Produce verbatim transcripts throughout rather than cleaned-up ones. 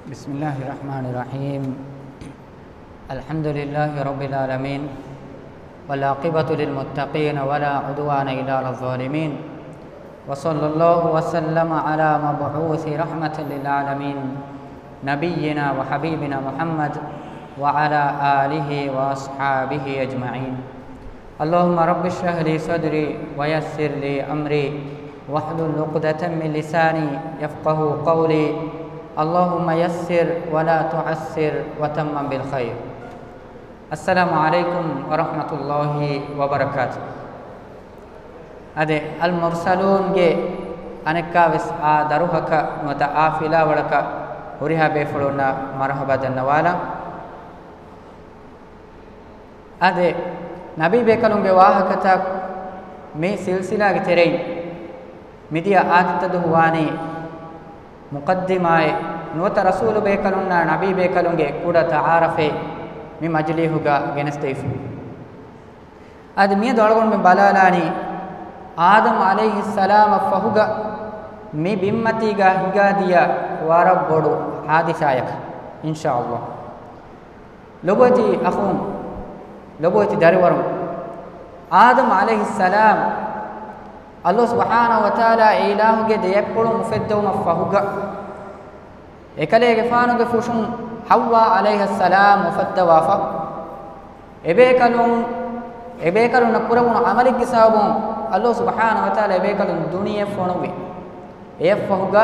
بسم الله الرحمن الرحيم. الحمد لله رب العالمين، والعاقبة للمتقين، ولا عدوان إلا على الظالمين، وصلى الله وسلم على مبعوث رحمة للعالمين، نبينا وحبيبنا محمد، وعلى آله وأصحابه أجمعين. اللهم رب اشرح لي صدري ويسر لي أمري واحلل عقدة من لساني يفقهوا قولي. اللهم يسر ولا تعسر وتمم بالخير. السلام عليكم ورحمة الله وبركاته. އަދި އަލްމުރްސަލޫންގެ އަނެއްކާވެސް އާ ދަރުހަކަށް ނުވަތަ އާ ފިލާވަޅަކަށް ހުރިހާ ބޭފުޅުންނަށް މަރުޙަބާ ދަންނަވާލަން. އާދެ، ނަބީ ބޭކަލުންގެ ވާހަކަތައް މި ސިލްސިލާގެ ތެރެއިން މިދިޔަ އާދިއްތަ ދުވަހު ވާނީ މުޤައްދިމާއެއް ނުވަތަ ރަސޫލު ބޭކަލުންނާ ނަބީ ބޭކަލުންގެ ކުޑަ ތަޢާރަފެއް މި މަޖިލީހުގަ ގެނެސްދެވިފަ. އަދި މިއަދު އަޅުގަނޑުމެން ބަލާލާނީ އާދަމް ޢަލައިހިއްސަލާމަށް ފަހުގަ މި ބިންމަތީގަ ހިނގާދިޔަ ވަރަށް ބޮޑު ޙާދިސާއަކަށް، އިންޝާﷲ. ލޮބުވެތި އަޚުން، ލޮބުވެތި ދަރިވަރުން، އާދަމް ޢަލައިހިއްސަލާމް ﷲ ސުބްޙާނަހޫ ވަތަޢާލާ އެ އިލާހުގެ ދެ އަތްޕުޅުން އުފެއްދެވުމަށް ފަހުގަ، އެކަލޭގެފާނުގެ ފުށުން ޙައްވާ ޢަލައިހައްސަލާމް އުފައްދަވާފަ. އެބޭކަލުން، އެބޭކަލުންނަށް ކުރެވުނު ޢަމަލެއްގެ ސަބަބުން ﷲ ސުބްޙާނަހޫ ވަތަޢާލާ އެބޭކަލުން ދުނިޔެ ފޮނުއްވި. އެއަށްފަހުގަ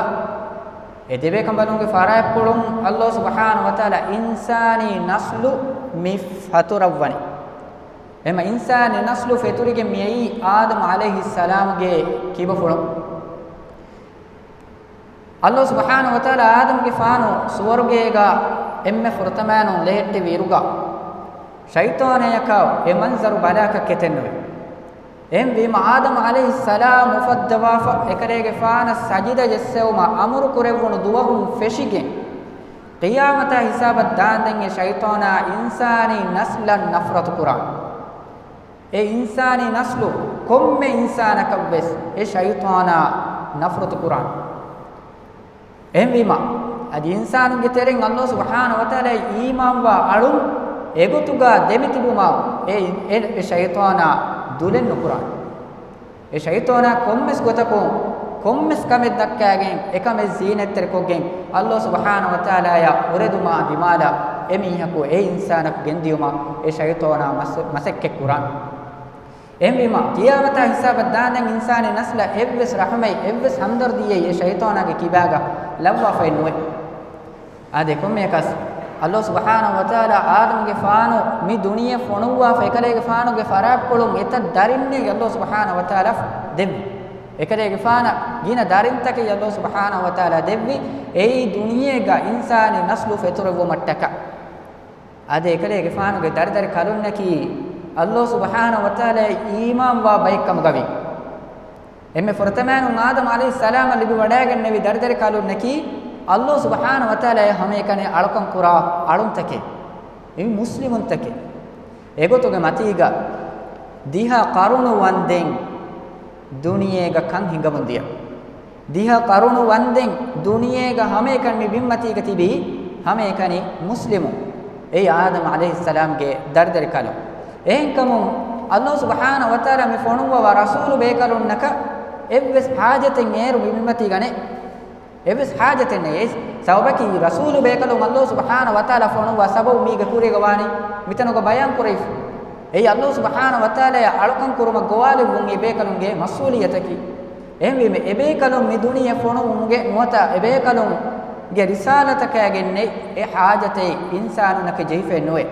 އެ ދެބޭކަނބަލުންގެ ފަރާތްޕުޅުން ﷲ ސުބްޙާނަހޫ ވަތަޢާލާ އިންސާނީ ނަސްލު މި ފަތުރައްވަނީ. އެމަ އިންސާނީ ނަސްލު ފެތުރިގެން މިއައީ އާދަމް ޢަލައިހިއްސަލާމްގެ ކިބަފުޅުން. ﷲ ސުބްޙާނަހޫ ވަތަޢާލާ އާދަމްގެފާނު ސުވަރުގޭގަ އެންމެ ފުރަތަމައިނުން ލެހެއްޓެވި އިރުގަ، ޝައިޠާނާޔަކާ އެ މަންޒަރު ބަލާކަށް ކެތެއްނުވޭ. އެހެންވީމަ، އާދަމް ޢަލައިހިއްސަލާމް އުފައްދަވާފަ، އެކަލޭގެފާނަށް ސަޖިދަ ޖެއްސެވުމަށް އަމުރު ކުރެއްވުނު ދުވަހުން ފެށިގެން، ޤިޔާމަތާ ހިސާބަށް ދާންދެން އެ ޝައިޠާނާ އިންސާނީ ނަސްލަށް ނަފްރަތު ކުރާނެ. އެ އިންސާނީ ނަސްލު ކޮންމެ އިންސާނަކަށްވެސް އެ ޝައިޠާނާ ނަފްރަތު ކުރާނެ. އެހެންވީމަ، އަދި އިންސާނުންގެ ތެރެއިން ﷲ ސުބްޙާނަހޫ ވަތަޢާލާ އީމާންވާ އަޅުން އެގޮތުގަ ދެމިތިބުމަށް އެ، އެ، އެ ޝައިޠާނާ ދުލެއް ނުކުރާނެ. އެ ޝައިޠާނާ ކޮންމެސް ގޮތަކުން، ކޮންމެސް ކަމެއް ދައްކައިގެން، އެކަމެއް ޒީނަތްތެރިކޮށްގެން، ﷲ ސުބްޙާނަހޫ ވަތަޢާލާޔަށް އުރެދުމާ ދިމާލަށް އެ މީހަކު އެ އިންސާނަކު ގެންދިޔުމަށް އެ ޝައިޠާނާ މަސަ-، މަސައްކަތްކުރާނެ. އެހެންވީމަ، ޤިޔާމަތާ ހިސާބަށް ދާންދެން އިންސާނީ ނަސްލަށް އެއްވެސް ރަޙުމަތް، އެއްވެސް ހަމްދަރްދީއެއް އެ ޝައިޠާނާގެ ކިބާގަ ލައްވާފައެއް ނުވޭ. އާދެ، ކޮންމެއަކަސް، ﷲ ސުބްޙާނަހޫ ވަތަޢާލާ އާދަމްގެފާނު މި ދުނިޔެ ފޮނުއްވާފަ، އެކަލޭގެފާނުގެ ފަރާތްޕުޅުން އެތައް ދަރިންނެއް ﷲ ސުބްޙާނަހޫ ވަތަޢާލާ ދެއްވި. އެކަލޭގެފާނަށް ގިނަ ދަރިންތަކެއް ﷲ ސުބްޙާނަހޫ ވަތަޢާލާ ދެއްވި، އެއީ ދުނިޔޭގަ އިންސާނީ ނަސްލު ފެތުރެއްވުމަށްޓަކާ. އާދެ، އެކަލޭގެފާނުގެ ދަރިދަރިކަލުންނަކީ ﷲ ސުބްޙާނަހޫ ވަތަޢާލާއަށް އީމާންވާ ބައެއްކަމުގަވި. އެންމެ ފުރަތަމައިނުން އާދަމް ޢަލައިހިއްސަލާމަށް ލިބިވަޑައިގެންނެވި ދަރިދަރިކަލުންނަކީ ﷲ ސުބްޙާނަހޫ ވަތަޢާލާއަށް ހަމައެކަނި އަޅުކަން ކުރާ އަޅުންތަކެއް، އެ މުސްލިމުންތަކެއް. އެގޮތުގެ މަތީގަ ދިހަ ޤަރުނު ވަންދެން ދުނިޔޭގަ ކަން ހިނގަމުން ދިޔަ. ދިހަ ޤަރުނު ވަންދެން ދުނިޔޭގަ ހަމައެކަނި މި ބިންމަތީގަ ތިބީ ހަމައެކަނި މުސްލިމުން. އެއީ އާދަމް ޢަލައިހިއްސަލާމްގެ ދަރިދަރިކަލުން. އެހެންކަމުން، ﷲ ސުބްޙާނަހޫ ވަތަޢާލާ މި ފޮނުއްވަވާ ރަސޫލު ބޭކަލުންނަކަށް އެއްވެސް ޙާޖަތެއް އޭރު މި ބިންމަތީގަ ނެތް. އެއްވެސް ޙާޖަތެއް ނެތް. އެ ސަބަބަކީ ރަސޫލު ބޭކަލުން ﷲ ސުބްޙާނަހޫ ވަތަޢާލާ ފޮނުއްވާ ސަބަބު މީގެ ކުރީގަ ވާނީ މިތަނުގަ ބަޔާން ކުރެވިފަ. އެއީ ﷲ ސުބްޙާނަހޫ ވަތަޢާލާއަށް އަޅުކަން ކުރުމަށް ގޮވާލެއްވުން އެ ބޭކަލުންގެ މަސްއޫލިއްޔަތަކީ. އެހެންވީމަ، އެބޭކަލުން މި ދުނިޔެ ފޮނުވުމުގެ ނުވަތަ އެބޭކަލުންގެ ރިސާލަތަކާގެންނެއް އެ ޙާޖަތެއް އިންސާނުންނަކަށް ޖެހިފައެއް ނުވޭ.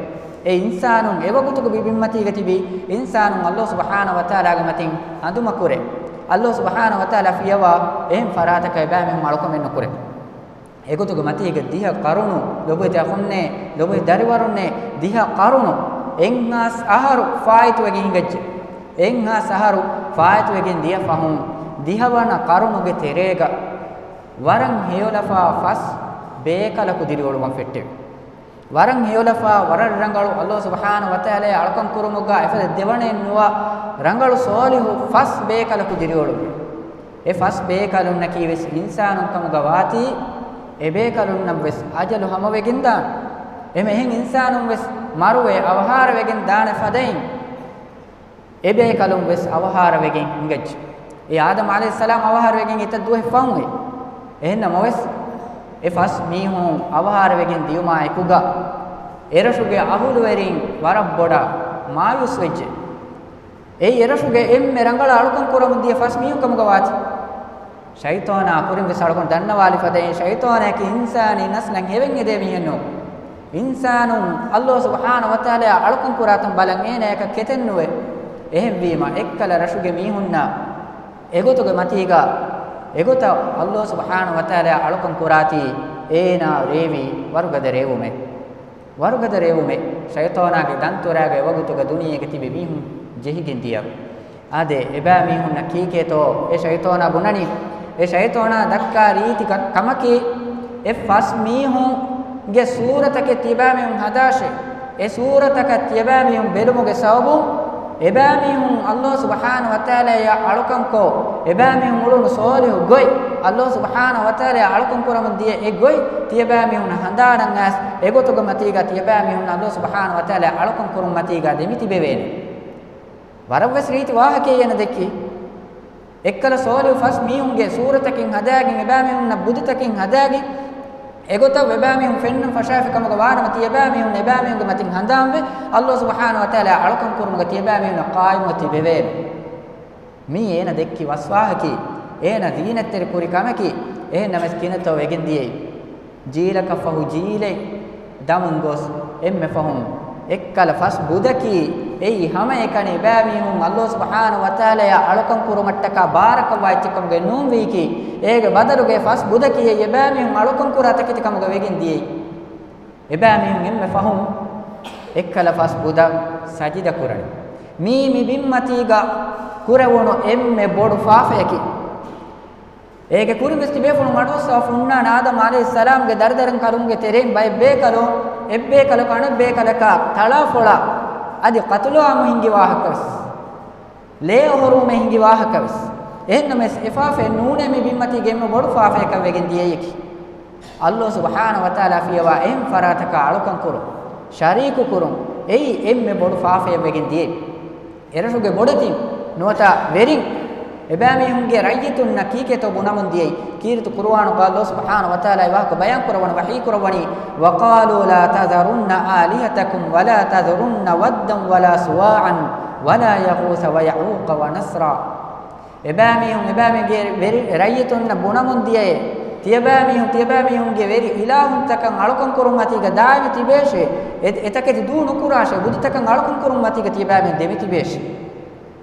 އެ އިންސާނުން އެވަގުތުގަ މި ބިންމަތީގަ ތިބީ އިންސާނުން ﷲ ސުބްޙާނަހޫ ވަތަޢާލާގެ މަތިން އަނދުމަކުރޭ. ﷲ ސުބްޙާނަހޫ ވަތަޢާލާ ފިޔަވާ އެހެން ފަރާތަކަށް އެބައިމީހުން އަޅުކަމެއް ނުކުރޭ. އެގޮތުގެ މަތީގަ ދިހަ ޤަރުނު، ލޮބުވެތި އަޚުންނޭ، ލޮބުވެތި ދަރިވަރުންނޭ، ދިހަ ޤަރުނު، އެއްހާސް އަހަރު ފާއިތުވެގެން ހިނގައްޖެ. އެއްހާސް އަހަރު ފާއިތުވެގެން ދިޔަ ފަހުން، ދިހަވަނަ ޤަރުނުގެ ތެރޭގަ ވަރަށް ހެޔޮލަފާ ފަސް ބޭކަލަކު ދިރިއުޅުވަން ފެއްޓެވި. ވަރަށް ހެޔޮލަފާ، ވަރަށް ރަނގަޅު، ﷲ ސުބްޙާނަހޫ ވަތަޢާލާއަށް އަޅުކަން ކުރުމުގަ އެފަދަ ދެވަނައެއް ނުވާ ރަނގަޅު ޞާލިޙު ފަސް ބޭކަލަކު ދިރިއުޅުއްވި. އެ ފަސް ބޭކަލުންނަކީ ވެސް އިންސާނުން ކަމުގަ ވާތީ، އެބޭކަލުންނަށްވެސް އަޖަލު ހަމަވެގެންދާނެ. އެމެހެން އިންސާނުންވެސް މަރުވެ އަވަހާރަވެގެން ދާނެ ފަދައިން، އެބޭކަލުންވެސް އަވަހާރަވެގެން އިނގައްޖެ. އެ އާދަމް ޢަލައިހިއްސަލާމް އަވަހާރަވެގެން އެތައް ދުވަހެއް ފަހުންވޭ. އެހެންނަމަވެސް، އެ ފަސް މީހުން އަވަހާރަވެގެން ދިޔުމާ އެކުގަ، އެރަށުގެ އަހުލުވެރިން ވަރަށް ބޮޑަށް މާޔޫސްވެއްޖެ. އެއީ އެރަށުގެ އެންމެ ރަނގަޅަށް އަޅުކަން ކުރަމުން ދިޔަ ފަސް މީހުން ކަމުގަ ވާތީ. ޝައިޠާނާ ކުރިން ވެސް އަޅުގަނޑު ދަންނަވާލި ފަދައިން، ޝައިޠާނާއަކީ އިންސާނީ ނަސްލަށް ހެވެން އެދޭ މީހެއް ނޫން. އިންސާނުން އައްލޯ ސުބްޙާނަހޫ ވަތަޢާލާ އަޅުކަން ކުރާތަން ބަލަން އޭނަޔަކަށް ކެތެއް ނުވޭ. އެހެންވީމަ، އެއްކަލަ ރަށުގެ މީހުންނަށް އެގޮތުގެ މަތީގަ، އެގޮތަށް އައްލޯ ސުބްޙާނަހޫ ވަތަޢާލާ އަޅުކަން ކުރާތީ، އޭނާ ރޭވީ ވަރުގަދަ ރޭވުމެއް. ވަރުގަދަ ރޭވުމެއް، ޝައިޠާނާގެ ދަންތުރާގަ އެވަގުތުގަ ދުނިޔޭގަ ތިބި މީހުން ޖެހިގެން ދިޔަ. އާދެ، އެބައިމީހުންނަށް ކީކޭތޯ އެ ޝައިޠާނާ ބުނަނީ؟ އެ ޝައިޠާނާ ދައްކާ ރީތި ކަ-، ކަމަކީ، އެ ފަސް މީހުންގެ ސޫރަތަކެއް ތިޔަބައިމީހުން ހަދާށޭ. އެ ސޫރަތަކަށް ތިޔަބައިމީހުން ބެލުމުގެ ސަބަބުން، އެބައިމީހުން އައްލޯ ސުބްޙާނަހޫ ވަތަޢާލާއާ އަޅުކަންކޮށް، އެބައިމީހުން އުޅުނު ޞާލިޙު ގޮތް، އައްލޯ ސުބްޙާނަހޫ ވަތަޢާލާއާ އަޅުކަން ކުރަމުން ދިޔަ އެ ގޮތް، ތިޔަބައިމީހުންނަށް ހަނދާނަށް އައިސް، އެގޮތުގެ މަތީގަ ތިޔަބައިމީހުން އައްލޯ ސުބްޙާނަހޫ ވަތަޢާލާއާ އަޅުކަން ކުރުން މަތީގަ ދެމިތިބެވޭނެ. ވަރަށްވެސް ރީތި ވާހަކައެއް އޭނަ ދެއްކީ. އެއްކަލަ ޞާލިޙު ފަސް މީހުންގެ ސޫރަތަކެއް ހަދާގެން، އެބައިމީހުންނަށް ބުދަތަކެއް ހަދާގެން، އެގޮތަށް އެބައިމީހުން ފެންނަން ފަށާފި ކަމުގަ ވާނަމަ، ތިޔަބައިމީހުން އެބައިމީހުންގެ މަތިން ހަނދާންވެ، އައްލޯ ސުބްޙާނަހޫ ވަތަޢާލާއާ އަޅުކަން ކުރުމުގަ ތިޔަބައިމީހުންނަށް ޤާއިމުވެ ތިބެވޭނެ. މީ އޭނަ ދެއްކި ވަސްވާހަކީ، އޭނަ ޒީނަތްތެރި ކުރި ކަމަކީ، އެހެންނަމަވެސް ކިހިނެއްތޯ ވެގެން ދިޔައީ؟ ޖީލަކަށްފަހު ޖީލެއް ދަމުން ގޮސް، އެންމެ ފަހުން އެއްކަލަ ފަސް ބުދަކީ، އެއީ ހަމައެކަނި އެބައިމީހުން އައްލޯ ސުބްޙާނަހޫ ވަތަޢާލާއާ އަޅުކަން ކުރުމަށްޓަކާ ބާރަކަށްވާ އެއްޗެއްކަމުގައި ނޫންވީކީ، އޭގެ ބަދަލުގައި ފަސް ބުދަކީ އެއީ އެބައިމީހުން އަޅުކަން ކުރާ ތަކެތި ކަމުގަ ވެގެން ދިޔައީ. އެބައިމީހުން އެންމެ ފަހުން އެއްކަލަ ފަސް ބުދަށް ސަޖިދަ ކުރަނީ. މީ މި ބިންމަތީގަ ކުރެވުނު އެންމެ ބޮޑު ފާފަޔަކީ. އޭގެ ކުރިން ވެސް ތިބޭފުޅުން އަޑުއައްސަވާފަ ހުންނާނެ އާދަމް ޢަލައިހިއްސަލާމްގެ ދަރިދަރިން ކަލުންގެ ތެރެއިން ބައެއް ބޭކަލުން، އެއްބޭކަލަކު އަނެއްބޭކަލަކާ ތަޅާފޮޅާ އަދި ޤަތުލުއާމު ހިނގި ވާހަކަވެސް. ލޭ އޮހޮރުވުމެއް ހިނގި ވާހަކަވެސް. އެހެންނަމަވެސް އެ ފާފައެއް ނޫނޭ މި ބިންމަތީގެ އެންމެ ބޮޑު ފާފަޔަކަށް ވެގެން ދިޔައީކީ. އައްލޯ ސުބްޙާނަހޫ ވަތަޢާލާ ފިޔަވާ އެހެން ފަރާތަކާ އަޅުކަން ކުރުން، ޝަރީކު ކުރުން، އެއީ އެންމެ ބޮޑު ފާފައެއް ވެގެން ދިޔައީ. އެރަށުގެ ބޮޑެތިން ނުވަތަ ވެރިން އެބައިމީހުންގެ ރައްޔިތުންނަށް ކީކޭތޯ ބުނަމުން ދިޔައީ؟ ކީރިތި ޤުރުއާނުގަ އައްލޯ ސުބްޙާނަހޫ ވަތަޢާލާ އެ ވާހަކަ ބަޔާން ކުރައްވަނީ، ވަޙީ ކުރައްވަނީ، وَقَالُوا لَا تَذَرُنَّ آلِهَتَكُمْ وَلَا تَذَرُنَّ وَدًّا وَلَا سُوَاعًا وَلَا يَغُوثَ وَيَعُوقَ وَنَسْرًا. އެބައިމީހުން، އެބައިމީހުންގެ ވެރި ރައްޔިތުންނަށް ބުނަމުން ދިޔައޭ، ތިޔަބައިމީހުން، ތިޔަބައިމީހުންގެ ވެރި އިލާހުންތަކަށް އަޅުކަން ކުރުން މަތީގަ ދާއިމް ތިބޭށޭ، އެ، އެތަކެތި ދޫ ނުކުރާށޭ، ބުދަތަކަށް އަޅުކަން ކުރުން މަތީގަ ތިޔަބައިމީހުން ދެމިތިބޭށޭ.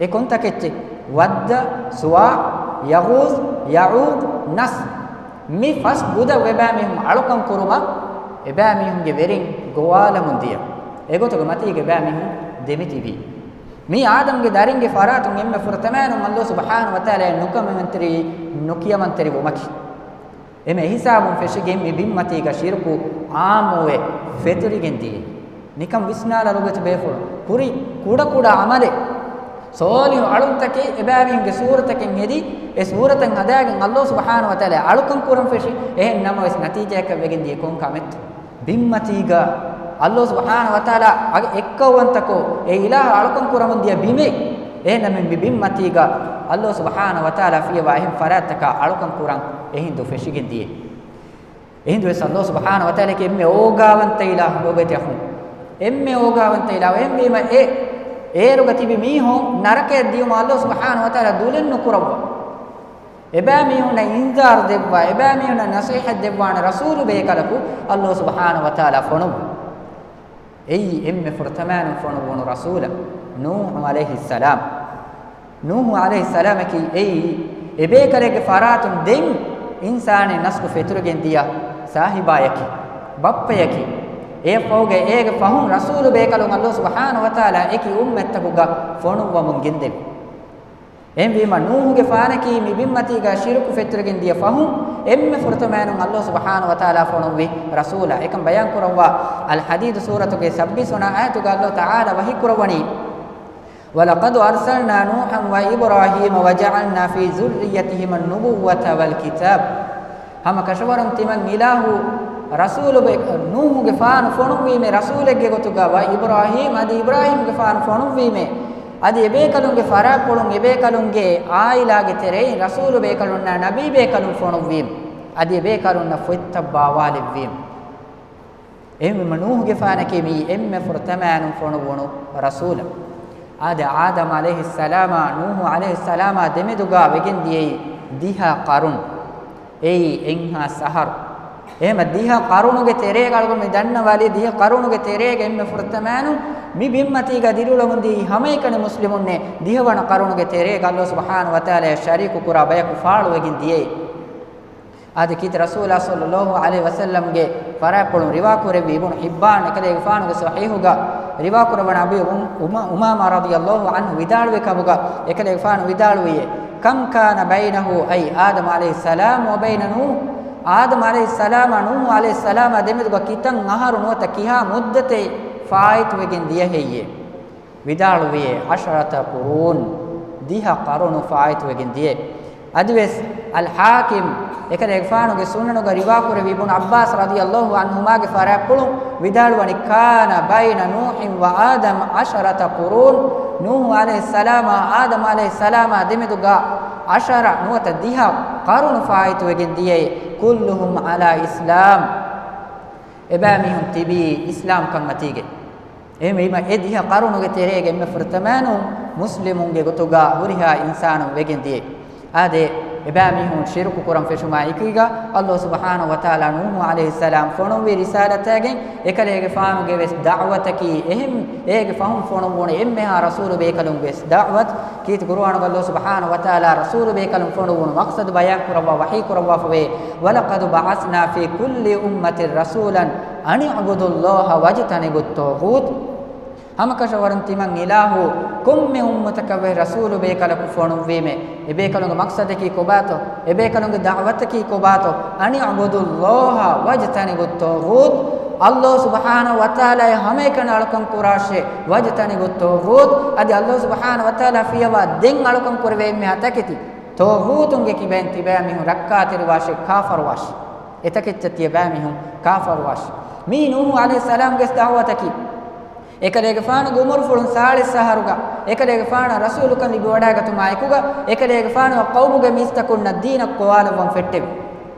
އެ ކޮން ތަކެއްޗެއް؟ ވައްދަ، ސުވާ، ޔަޣޫސް، ޔަޢޫޤް، ނަސްރް. މި ފަސް ބުދަށް އެބައިމީހުން އަޅުކަން ކުރުމަށް އެބައިމީހުންގެ ވެރިން ގޮވާލަމުން ދިޔަ. އެގޮތުގެ މަތީގަ އެބައިމީހުން ދެމިތިބީ. މީ އާދަމްގެ ދަރިންގެ ފަރާތުން އެންމެ ފުރަތަމައިނުން އައްލޯ ސުބްޙާނަހޫ ވަތަޢާލާއަށް ނުކަމަށްވަންތެރި، ނުކިޔަމަންތެރި ވުމަކީ. އެމެ ހިސާބުން ފެށިގެން މި ބިންމަތީގަ ޝިރުކު ޢާއްމުވެ ފެތުރިގެން ދިޔައީ. ނިކަން ވިސްނާލާ ލޮބުވެތި ބޭފުޅުން. ކުރި ކުޑަ ކުޑަ ޢަމަލެއް، ޞާލިޙު އަޅުންތަކެއް އެބައިމީހުންގެ ސޫރަތަކެއް ހެދި، އެ ސޫރަތަށް ހަދާގެން އައްލޯ ސުބްޙާނަހޫ ވަތަޢާލާ އަޅުކަން ކުރަން ފެށި، އެހެން ނަމަވެސް ނަތީޖާއަކަށް ވެގެން ދިޔަ ކޮން ކަމެއްތޯ؟ ބިންމަތީގަ އައްލޯ ސުބްޙާނަހޫ ވަތަޢާލާ އެއްކައުވަންތަކޮށް، އެ އިލާހަށް އަޅުކަން ކުރަމުން ދިޔަ ބިމެއް. އެހެންނަމަވެސް މި ބިންމަތީގަ އައްލޯ ސުބްޙާނަހޫ ވަތަޢާލާ ފިޔަވާ އެހެން ފަރާތްތަކާ އަޅުކަން ކުރަން އެހިނދު ފެށިގެން ދިޔައީ. އެހިނދުވެސް އައްލޯ ސުބްޙާނަހޫ ވަތަޢާލާއަކީ އެންމެ އޯގާވަންތަ އިލާހު ލޯބިވެތި އަޚުން. އެންމެ އޯގާވަންތަ އިލާހު. އެހެންވީމަ އެ އޭރުގަ ތިބި މީހުން ނަރަކަޔަށް ދިޔުމަށް އައްލޯ ސުބްޙާނަހޫ ވަތަޢާލާ ދުލެއް ނުކުރައްވާ. އެބައިމީހުންނަށް އިންޒާރު ދެއްވާ، އެބައިމީހުންނަށް ނަޞޭޙަތް ދެއްވާނެ ރަސޫލު ބޭކަލަކު އައްލޯ ސުބްޙާނަހޫ ވަތަޢާލާ ފޮނުއްވި. އެއީ އެންމެ ފުރަތަމައިނުން ފޮނުއްވުނު ރަސޫލަށް، ނޫޙު ޢަލައިހިއްސަލާމް. ނޫޙު ޢަލައިހިއްސަލާމަކީ އެއީ އެބޭކަލެއްގެ ފަރާތުން ދެން އިންސާނެއް ނަސްލު ފެތުރިގެން ދިޔަ ސާހިބާޔަކީ، ބައްޕަޔަކީ. އެއަށްފަހުގައި އޭގެ ފަހުން ރަސޫލު ބޭކަލުން އައްލޯ ސުބްޙާނަހޫ ވަތަޢާލާ އެކި އުއްމަތްތަކުގަ ފޮނުއްވަމުން ގެންދެވި. އެހެންވީމަ، ނޫޙުގެފާނަކީ މި ބިންމަތީގަ ޝިރުކު ފެތުރިގެން ދިޔަ ފަހުން، އެންމެ ފުރަތަމައިނުން އައްލޯ ސުބްޙާނަހޫ ވަތަޢާލާ ފޮނުއްވި ރަސޫލާ. އެކަން ބަޔާން ކުރައްވާ، އަލްޙަދީދު ސޫރަތުގެ ސައްބީސް ވަނަ އާޔަތުގަ އައްލޯ ތަޢާލާ ވަޙީ ކުރައްވަނީ، وَلَقَدْ أَرْسَلْنَا نُوحًا وَإِبْرَاهِيمَ وَجَعَلْنَا فِي ذُرِّيَّتِهِمَا النُّبُوَّةَ وَالْكِتَابَ. ހަމަ ކަށަވަރުން ތިމަން އިލާހު ރަސޫލުބެ-، ނޫހުގެފާނު ފޮނުއްވީމޭ ރަސޫލެއްގެ ގޮތުގަ ވަ އިބްރާހީމް، އަދި އިބްރާހީމްގެފާނު ފޮނުއްވީމޭ، އަދި އެބޭކަލުންގެ ފަރާތްޕުޅުން އެބޭކަލުންގެ އާއިލާގެ ތެރެއިން ރަސޫލުބޭކަލުންނާ ނަބީބޭކަލުން ފޮނުއްވީމް، އަދި އެބޭކަލުންނަށް ފޮތްތައް ބާވާލެއްވީމް. އެހެންވީމަ ނޫހުގެފާނަކީ މިއީ އެންމެ ފުރަތަމައިނުން ފޮނުއްވުނު ރަސޫލަށް. އާދެ، އާދަމް ޢަލައިހިއްސަލާމާ ނޫހު ޢަލައިހިއްސަލާމާ ދެމެދުގަ ވެގެން ދިޔައީ ދިހަ ޤަރުން. އެއީ އެއްހާސް އަހަރު. އެހެންމަ ދިހަ ޤަރުނުގެ ތެރޭގަ އަޅުގަނޑު މި ދަންނަވާލީ، ދިހަ ޤަރުނުގެ ތެރޭގަ އެންމެ ފުރަތަމައިނުން މި ބިންމަތީގަ ދިރިއުޅެމުން ދިޔައީ ހަމައެކަނި މުސްލިމުންނޭ. ދިހަވަނަ ޤަރުނުގެ ތެރޭގަ ﷲ ސުބްޙާނަހޫ ވަތަޢާލާއަށް ޝަރީކު ކުރާ ބަޔަކު ފާޅުވެގެން ދިޔައީ. އާދެ، ކީރިތި ރަސޫލާ ޞައްލައްލާހު ޢަލައިހި ވަސައްލަމްގެ ފަރާތްޕުޅުން ރިވާކުރެއްވި އިބްނު ޙިއްބާން އެކަލޭގެފާނުގެ ޞަޙީޙުގަ ރިވާކުރައްވަނީ އަބީ އުމް-، އުމާ-، އުމާމާ ރަޟިޔައްލާހު ޢަންހު ވިދާޅުވި ކަމުގަ އެކަލޭގެފާނު ވިދާޅުވިއޭ، كم كان بينه، أي آدم عليه السلام، وبين نوح، އާދަމް ޢަލައިހިއްސަލާމާ ނޫޙު ޢަލައިހިއްސަލާމާ ދެމެދުގަ ކިތަން އަހަރު ނުވަތަ ކިހާ މުއްދަތެއް ފާއިތުވެގެން ދިޔަ ހެއްޔޭ؟ ވިދާޅުވިއޭ، عشرة قرون، ދިހަ ޤަރުނު ފާއިތުވެގެން ދިޔަ. އަދިވެސް އަލް ޙާކިމް އެކަލޭގެފާނުގެ ސުނަނުގަ ރިވާކުރެއްވި އިބްނު ޢައްބާސް ރަޟިޔައްލާހު ޢަންހުމާގެ ފަރާތްޕުޅުން ވިދާޅުވަނީ، كان بين نوح وآدم عشرة قرون، ނޫޙު ޢަލައިހިއްސަލާމާ އާދަމް ޢަލައިހިއްސަލާމާ ދެމެދުގަ ޢަޝަރަ ނުވަތަ ދިހަ ޤަރުނު ފާއިތުވެގެން ދިޔައީ، كلهم على إسلام، އެބައިމީހުން ތިބީ އިސްލާމްކަން އަތީގައި. އެހެންވީމަ އެ ދިހަ ޤަރުނުގެ ތެރޭގަ އެންމެ ފުރަތަމައިނުން މުސްލިމުންގެ ގޮތުގަ ހުރިހާ އިންސާނުން ވެގެން ދިޔައީ. އާދެ، އެބައިމީހުން ޝިރުކު ކުރަން ފެށުމާ އެކީގަ، ﷲ ސުބްޙާނަހޫ ވަތަޢާލާ ނޫޙު ޢަލައިހިއްސަލާމް ފޮނުއްވި ރިސާލަތާގެން އެކަލޭގެފާނުގެ ވެސް ދަޢުވަތަކީ އެހެން، އޭގެ ފަހުން ފޮނުއްވުނު އެންމެހާ ރަސޫލު ބޭކަލުން ވެސް ދަޢުވަތު. ކީރިތި ޤުރުއާނުގަ ﷲ ސުބްޙާނަހޫ ވަތަޢާލާ ރަސޫލު ބޭކަލުން ފޮނުއްވުނު މަޤްޞަދު ބަޔާން ކުރައްވާ ވަޙީ ކުރައްވާފަވޭ، ولقد بعثنا في كل أمة رسولا أن اعبدوا الله واجتنبوا الطاغوت. ހަމަކަށަވަރުން ތިމަން އިލާހު ކޮންމެ އުއްމަތަކަށްވެސް ރަސޫލު ބޭކަލަކު ފޮނުއްވީމޭ. އެބޭކަލުންގެ މަޤްޞަދަކީ ކޮބާތޯ؟ އެބޭކަލުންގެ ދަޢުވަތަކީ ކޮބާތޯ؟ أن اعبدوا الله واجتنبوا الطاغوت. ﷲ ސުބްޙާނަހޫ ވަތަޢާލާއަށް ހަމައެކަނި އަޅުކަން ކުރާށޭ. واجتنبوا الطاغوت. އަދި ﷲ ސުބްޙާނަހޫ ވަތަޢާލާ ފިޔަވާ ދެން އަޅުކަން ކުރެވޭ އެންމެހާ ތަކެތި ޠާޣޫތުންގެ ކިބައިން ތިބައިމީހުން ރައްކާތެރިވާށޭ، ކާފަރުވާށޭ. އެތަކެއްޗަށް ތިޔަބައިމީހުން ކާފަރުވާށޭ. މީ ނޫޙު ޢަލައިހިއްސަލާމްގެ ދަޢުވަތަކީ. އެކަލޭގެފާނުގެ އުމުރުފުޅުން ސާޅީސް އަހަރުގަ، އެކަލޭގެފާނަށް ރަސޫލުކަން ލިބިވަޑައިގަތުމާ އެކުގަ، އެކަލޭގެފާނު ޤައުމުގެ މީސްތަކުންނަށް ދީނަށް ގޮވާލައްވަން ފެއްޓެވި.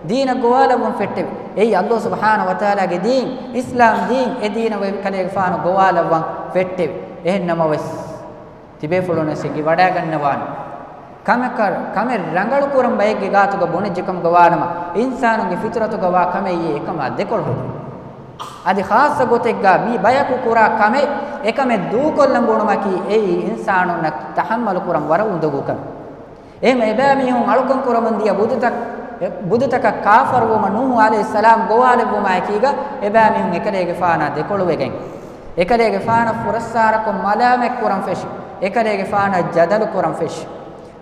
ދީނަށް ގޮވާލައްވަން ފެއްޓެވި. އެއީ ﷲ ސުބްޙާނަހޫ ވަތަޢާލާގެ ދީން، އިސްލާމް ދީން، އެ ދީނަށް އެކަލޭގެފާނު ގޮވާލައްވަން ފެއްޓެވި. އެހެން ނަމަވެސް، ތިބޭފުޅުންވެސް އެނގިވަޑައިގަންނަވާނެ. ކަމެއް ކަ-، ކަމެއް ރަނގަޅު ކުރަން ބައެއްގެ ގާތުގަ ބުނެއްޖެކަމުގަ ވާނަމަ، އިންސާނުންގެ ފިޠުރަތުގަ ވާ ކަމެއް އެކަމާ ދެކޮޅު ހެދުން. އަދި ޚާއްޞަ ގޮތެއްގަ މި ބަޔަކު ކުރާ ކަމެއް އެކަމެއް ދޫކޮށްލަން ބުނުމަކީ އެއީ އިންސާނުންނަށް ތަޙައްމަލު ކުރަން ވަރަށް އުނދަގޫ ކަމެއް. އެހެން އެބައިމީހުން އަޅުކަން ކުރަމުން ދިޔަ ބުދުތަކަށް، އެ ބުދުތަކަށް ކާފަރުވުމަށް ނޫޙު ޢަލައިހިއްސަލާމް ގޮވާލެއްވުމާ އެކީގަ، އެބައިމީހުން އެކަލޭގެފާނާ ދެކޮޅުވެގެން، އެކަލޭގެފާނަށް ފުރައްސާރަކޮށް މަލާމަތް ކުރަން ފެށި، އެކަލޭގެފާނަށް ޖަދަލު ކުރަން ފެށި.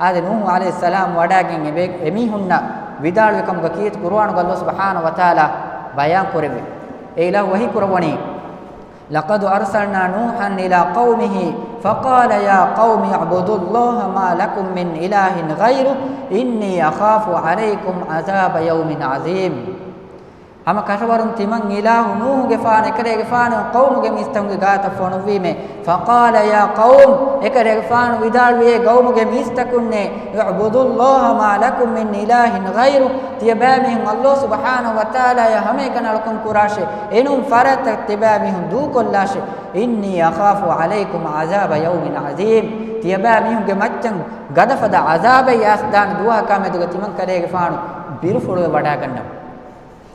އާދެ، ނޫޙު ޢަލައިހިއްސަލާމް ވަޑައިގެން އެބޭ-، އެމީހުންނަށް ވިދާޅުވި ކަމުގަ ކީރިތި ޤުރުއާނުގަ ﷲ ސުބްޙާނަހޫ ވަތަޢާލާ ބަޔާން ކުރެއްވި. އެ އިލާހު ވަޙީ ކުރައްވަނީ، لقد أرسلنا نوحا إلى قومه فقال يا قوم اعبدوا الله ما لكم من إله غيره إني أخاف عليكم عذاب يوم عظيم. ހަމަ ކަށަވަރުން ތިމަން އިލާހު ނޫޙުގެފާނު އެކަލޭގެފާނު ޤައުމުގެ މީސްތަކުންގެ ގާތަށް ފޮނުއްވީމޭ. فقال يا قوم، އެކަލޭގެފާނު ވިދާޅުވިއޭ ޤައުމުގެ މީސްތަކުންނޭ، اعبدوا الله ما لكم من إله غيره، ތިޔަބައިމީހުން ﷲ ސުބްޙާނަހޫ ވަތަޢާލާއަށް ހަމައެކަނި އަޅުކަން ކުރާށޭ، އެނޫން ފަރާތްތައް ތިބައިމީހުން ދޫކޮށްލާށޭ. إني أخاف عليكم عذاب يوم عظيم، ތިޔަބައިމީހުންގެ މައްޗަށް ގަދަފަދަ ޢަޛާބެއް އައިސްދާނެ ދުވަހަކާ މެދުގަ ތިމަން ކަލޭގެފާނު ބިރުފުޅުވެ ވަޑައިގަންނަވާ.